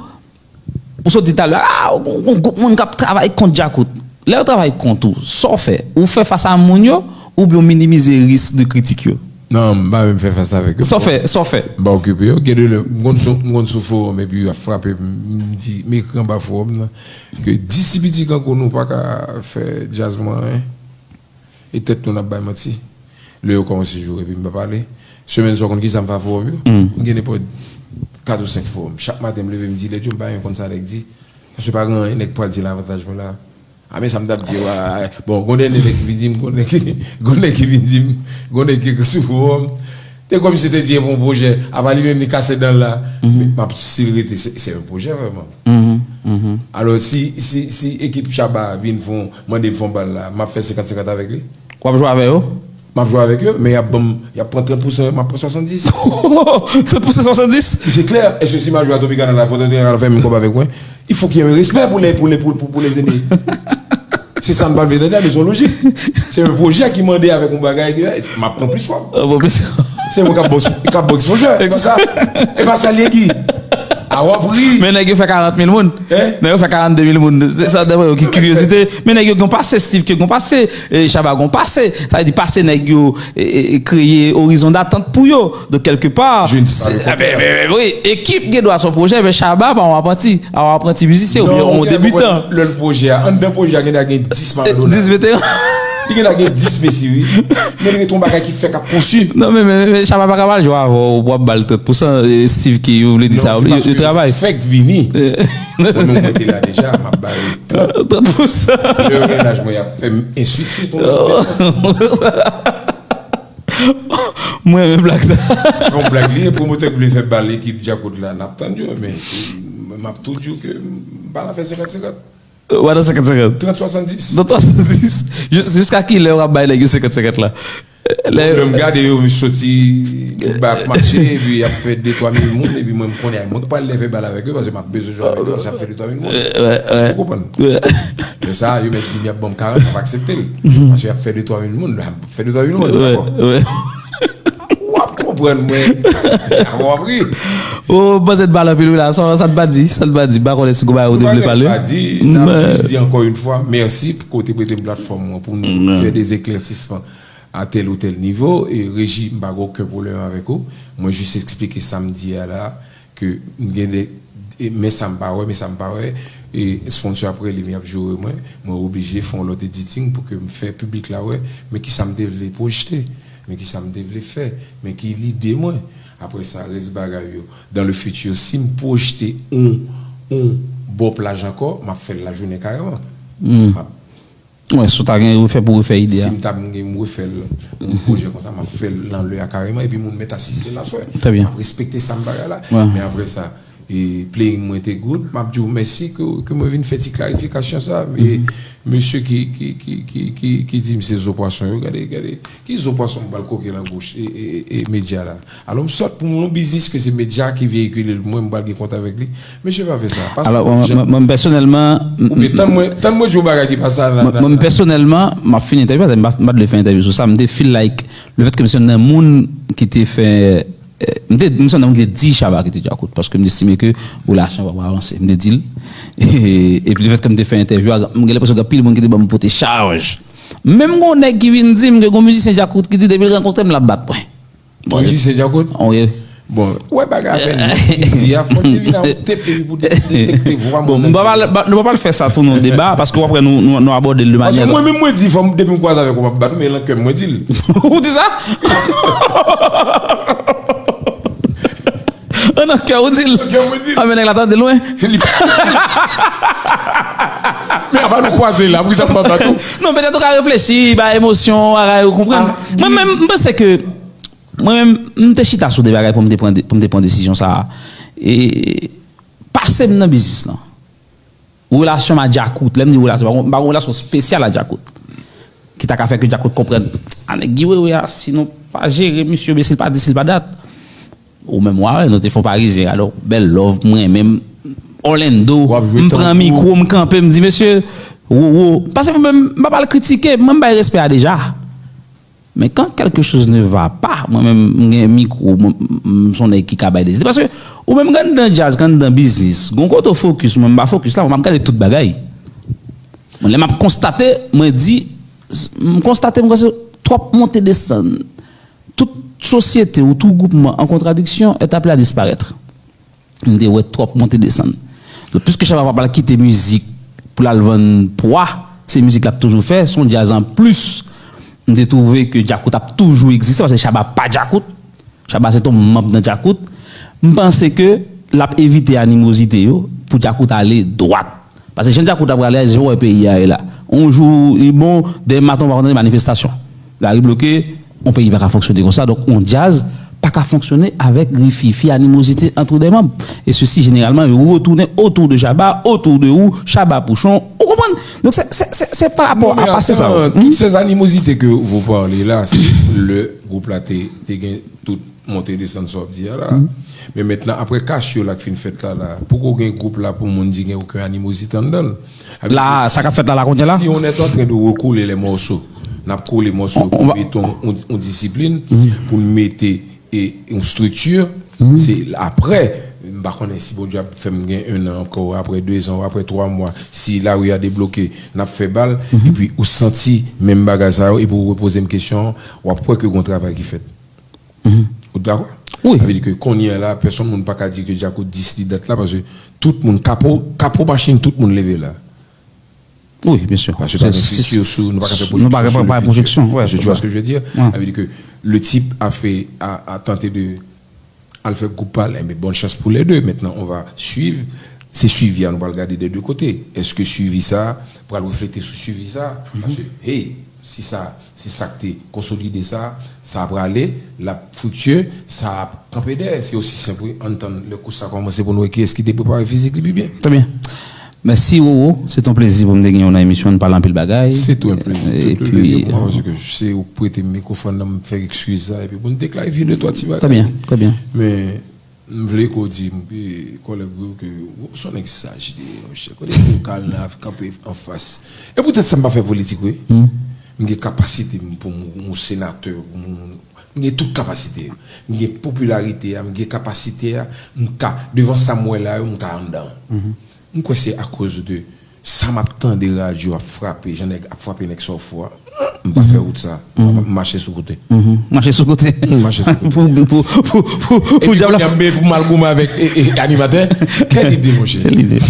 Ou sot di talè, ah, yon, yon gwoup moun k ap travay kont Djakout. Lè yo travay kont ou, sa w fè? Ou fè fas a moun yo, oubyen w minimize risk de kritik yo? Non, m pa menm fè fas avèk yo. Sa w fè? Sa w fè? M pa okipe yo. Gen de lè, m konn sou, m konn sou fowòm epi y ap frape m, m di, m ekri anba fowòm nan, ke dis ti piti kankou nou pa ka fè djaz mwen anyen. E tèt nou n ap bay manti. Lè yo kòmanse joure epi m pa pale. Semèn sa w konn kisa m fè a fowòm yo? M gen nenpòt kat ou senk fowòm. Chak maten m leve m di, Lèdyo m pa renmen konn sa nèg di. Paske pa gen anyen nèg pral di l avantaj mwen la. A men sa m t ap di yo a. Bon, gon dènye nèg ki vin di m, gon nèg ki, gon nèg ki vin di m, gon nèg ki ekri sou fowòm. Te kòmsi te di e pou yon pwojè. Apa li menm li kase dan l la. Men m ap still rete, se, se yon pwojè vrèman. Alò, si, si, si ekip Shabba vin fè yon, mande m fè yon bal la, m ap fè senkant senkant avèk li. W ap jwe avè yo? M ap jwe avèk yo, men y ap ban m, y ap pran trant pousan, m ap pran swasanndis. Trant pousan, swasanndis? Se klè, èske si m al jwe a Tropicana la, Tropicana fè menm kòb avèk mwen? Il faut qu'il y ait un respect pour les, pour les, pour, pour, pour les aînés. Se sa n pa vle tande, men se yon lojik. Se yon pwojè ki mande avèk yon bagay ke, m ap pran plis kòb. Pran plis kòb. Se mwen k ap bòs, k ap bòs pwojè. E pa sa, e pa sa l ye, Gi. A w ap ri. Men nèg yo fè karant mil moun. Nèg yo fè karannde mil moun. Se sa, daprè yo, ki kiryozite. Men nèg yo gen pase, Steve Aoki gen pase, e, Shabba gen pase. Sa vle di pase nèg yo, e, e, e kreye orizon datant pou yo. Donk, kèlkepa, wi, ekip gen dwa se yon pwojè, men Shabba pa yon apranti. A yon apranti mizisyen oubyen yon debitan. Lè l pwojè a, anndan pwojè a, gen dwa gen dis malandona. Dis veteran. Li gen dwa gen dis mesi, wi. Men li gen yon bagay ki fèk ap konstwi. Non, men, men, men Shabba pa ka mal jwe avè w pou w ap ba l trant pousan, e, Steve Aoki, yo vle di sa, yo, yo travay. Fèk vini. Mwen menm mwen te la deja, m ap ba yo trant. Trant pousan. Lè yo gen laj mwen, y ap fè m ensinsite yon lòt. Mwen renmen blag sa. Yon blag li ye, pwomotè ki vle fè bal ekip Djakout la, n ap tann yo, men m ap tou di w ke m pa nan fè senkant senkant. Ou pa nan senkant senkant? Trant swasanndis. Nan swasanndis. Jis, jiska kilè w ap bay nèg yo senkant senkant la? Lè m gade yo, m soti, m ba ap mache, epi y ap fè de twa mil moun, epi mwen, m konnen mwen ki pral leve bal avèk yo, paske m ap bezwen jwe avèk yo, paske y ap fè de twa mil moun. Ou konprann? Men sa, yo mèt di m y ap ban m karant, m ap aksepte l. Paske y ap fè de twa mil moun, y ap fè de twa mil moun, dakò? W ap konprann mwen. W ap ri. Ou panse t bal anpil wi la, sa, sa t pa di, sa t pa di, m pa konnen si gon bagay ou te vle pale. N ap jis di ankò yon fwa, mèsi pou kote prete m platfòm mwen pou nou fè de eklèsisman a tèl ou tèl nivo, e Reji, m pa gen okenn pwoblèm avèk ou. Mwen jis eksplike sa m di a la, ke m gen de, e, men sa m pa wè, men sa m pa wè, e sponsor ap rele m, y ap joure mwen, mwen oblije fè yon lòt editing pou ke m fè piblik la wè, men kisa m te vle pwojte, men kisa m te vle fè, men ki lide mwen. Apre sa, rès bagay yo. Dans le futur, si m pwojte yon, yon bò plaj ankò, m ap fè l lajounen kareman. M ap Wi, si w ta gen refè pou refè ide a. Si m ta gen m refè l, yon pwojè konsa, m ap fè l nan lè a kareman, epi moun mèt asiste l aswè. Trè byen. M ap respekte sa m bagay la. Men apre sa, E playing mwen te good, m ap di w mèsi ke, ke mwen vin fè ti klarifikasyon sa. E mesye ki, ki, ki, ki, ki, ki di m se zo pwason yo, gade, gade, ki zo pwason m pral koke nan bouch e, e, e, e medya la. Alò m sòt pou m yon biznis ke se medya ki veyikile l pou mwen, m pral gen kont avèk li. Mesye pa fè sa, pa fè Alò, mwen, jan. Mwen, mwen pèsonèlman, m- Oubyen tann mwen, tann mwen di w yon bagay ki pa sa nan, Mwen, mwen pèsonèlman, m ap fini entèvyou, paske m pa, m pa t vle fè entèvyou sou sa. M te feel like, le fait que m se nan moun ki te fè, eh, m te, m se nan moun ki te di Shabba kite Djakout, paske m te estime ke relasyon pa pral avanse. M te di l. E, epi le fait que m te fè entèvyou a, m gen lenpresyon gen anpil moun ki te ban m pote chaj. Menm gon nèg ki vin di m ke gon mizisyen Djakout ki di depi l rankontre m, l ap bat mwen. Bon, li se Djakout? Wi. Bon, wè bagay afè li di a, fò te vin a yon tep epi pou detekte vwa Bon, moun. nou pa pral, nou pa pral fè sa tou nan deba, paske apre nou, nou, nou abòde l de Paske manyè. Mwen menm mwen di, fò m depi m kwaze avèk ou m ap bat ou, men nan kè m mwen di l. Ou di sa? An nan kè ou di l. Nan kè m mwen di l. A men nèg la tande lwen. Li pa Men apa nou kwaze la, poukisa m pa bat ou? Non, petèt ou ka reflechi, ba emosyon, bagay, ou konprann. Ah, Mwen menm, m panse ke, mwen menm, m te chita sou de bagay pou m te pran, pou m te pran desizyon sa a. E pase m nan biznis lan. Relasyon m a Djakout, lè m di relasyon, m pa gen, m pa gen relasyon espesyal a Djakout. Ki ta ka fè ke Djakout konprann. A nèg Guy Wewe a, si nou pa jere misye, men si l pa di, si l pa dat. Ou menm, w a wè, nou te fè yon Parizyen, alò, bèl love, mwen menm, Orlando, W ap jwe m pran tanbou. Mikwo, m kanpe, m di, mesye, wo, wo. Paske mwen menm, m pa pral kritike, mwen m bay respè a deja. Men quand quelque chose ne va pas, mwen menm, m gen mikwo, mwen, m, m se yon nèg ki ka bay dezi. Paske, ou menm, kan anndan djaz, kan anndan biznis, gon kote w fokis, mwen m pa fokis la, mwen m ap gade tout bagay. Mwen, lè m ap konstate, mwen di, m konstate, mwen kwè se twòp monte desann. Tout sosyete ou tout gwoupman an kontradiksyon est appelé à disparaître. M te wè twòp monte desann. Donk, piske Shabba pa pral kite mizik pou l al vann pwa, se mizik l ap toujou fè, se yon djaz an plis. M te twouve ke Djakout ap toujou egziste, paske Shabba pa Djakout. Shabba se t yon manm nan Djakout. M panse ke l ap evite animozite yo pou Djakout ale dwat. Paske jan Djakout ap prale a, se jan w wè peyi a ye la. Yon jou li bon, demen maten w pa konn tande manifestasyon. Lari bloke, yon peyi pa ka fonksyone konsa. Donk, yon djaz pa ka fonksyone avèk rififi, animozite entre des membres. Et ceci, généralement, yo retounen autour de Shabba, autour de ou, Shabba Pouchon. Ou konprann? Donk, se, se, se, se pa rapò Non, mais a pase sa yo. Attends, toutes ces animosités que vous parlez là, c'est le groupe là, te, te gen tout monte desann sa w ap di a la. Men mentnan, apre kach yo la k fin fèt la, la, poko gen gwoup la pou moun di gen okenn animozite anndan l. La, sa k ap fèt la, la, kounye la? Si on est en train de recoller les morceaux, n ap kole mòso yo pou mete yon, yon, yon disiplin, pou n mete e, yon strikti, se apre, m pa konnen si Bondye ap fè m gen en an ankò, apre de zan, apre twa mwa, si lari a debloke, n ap fè bal, epi ou santi menm bagay sa yo, epi ou repoze m kesyon an, w ap wè ke gon travay ki fèt. Ou dakò? Wi. Sa vle di ke kounye a la, pèsonn moun pa ka di ke Djakout dis li dat la, paske tout moun, kapo, kapo machin, tout moun leve la. Wi, byen si. Paske pa gen fiti sou, nou pa ka fè Nou pa pwodiksyon gen sou le pa fiti. pwodiksyon, wi. Est-ce que tu vois ce que je veux dire? Sa vle di ke le type a fè, a, a tante de al fè gwoup pa l, enben, bonne chance pour les deux. Maintenant, on va suivre. Se swivi a nou pral gade de de kote. Èske swivi sa pral reflete sou swivi sa? Paske, hey, si sa, si sa k te konsolide sa, sa prale, l ap friktye, sa ap kanpe dèyè. Se osi senp, wi. Ann tann lè kous sa kòmanse pou nou wè kiyès ki te prepare fizik li pi byen. Très bien. Mèsi, Roro. Se t on plezi pou m te gen w nan emisyon. Nou pale anpil bagay. Se tou un plaisir, tout le Epi, plaisir pour moi, paske se ou prete m mikwofòn nan, m fè ekskiz sa, epi pou n te klarifye de twa ti bagay. Très bien, très bien. Men, m vle ke w di m, e, kòlèg ou yo ke w se yon nèg saj li ye, monchè. Kote pou w kal nan kanpe anfas. E poutèt sa m pa fè politik, wi. M gen kapasite m pou m yon senatè, pou m, m gen tout kapasite. M gen popilarite a, m gen kapasite a, m ka, devan sa m wè la yo, m ka anndan. M kwè se akoz de sa m ap tande radyo ap frape, jan nèg ap frape nèg sa w fò a. M pa fè wout sa. M mache sou kote. Mache sou kote. M mache sou kote. Pou, pou, pou, pou, pou, pou Epi djab kounye la. a, m pou m al goumen avèk e, e, animatè. Kèl ide, monchè. Kèl ide.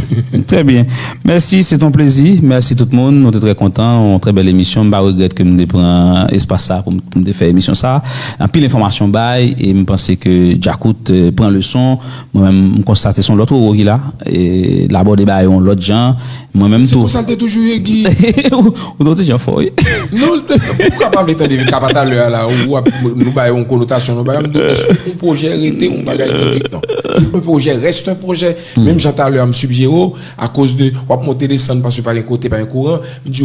Très bien. Mèsi, se t on plezi. Mèsi tout moun. Nou te trè kontan. Yon trè bèl emisyon. M pa regrèt ke m te pran espas sa pou m, pou m te fè emisyon sa. Anpil enfòmasyon bay. E m panse ke Djakout, eh, pran leson. Mwen menm, m konstate se yon lòt Roro ki la. E l abòde bagay yon lòt jan. Mwen menm Se tou. Konsa l te toujou ye, Guy. Ou, ou t on ti jan fò, wi. Non, Ou ka pa vle tande ka pa talè a la, ou ap, nou bay yon konotasyon, nou bay, m di, èske yon pwojè rete yon bagay ki di, non. Un projet reste un projet. Menm jan talè a m sibjere w, akoz de w ap monte desann paske pa gen kote, pa gen kouran, m di,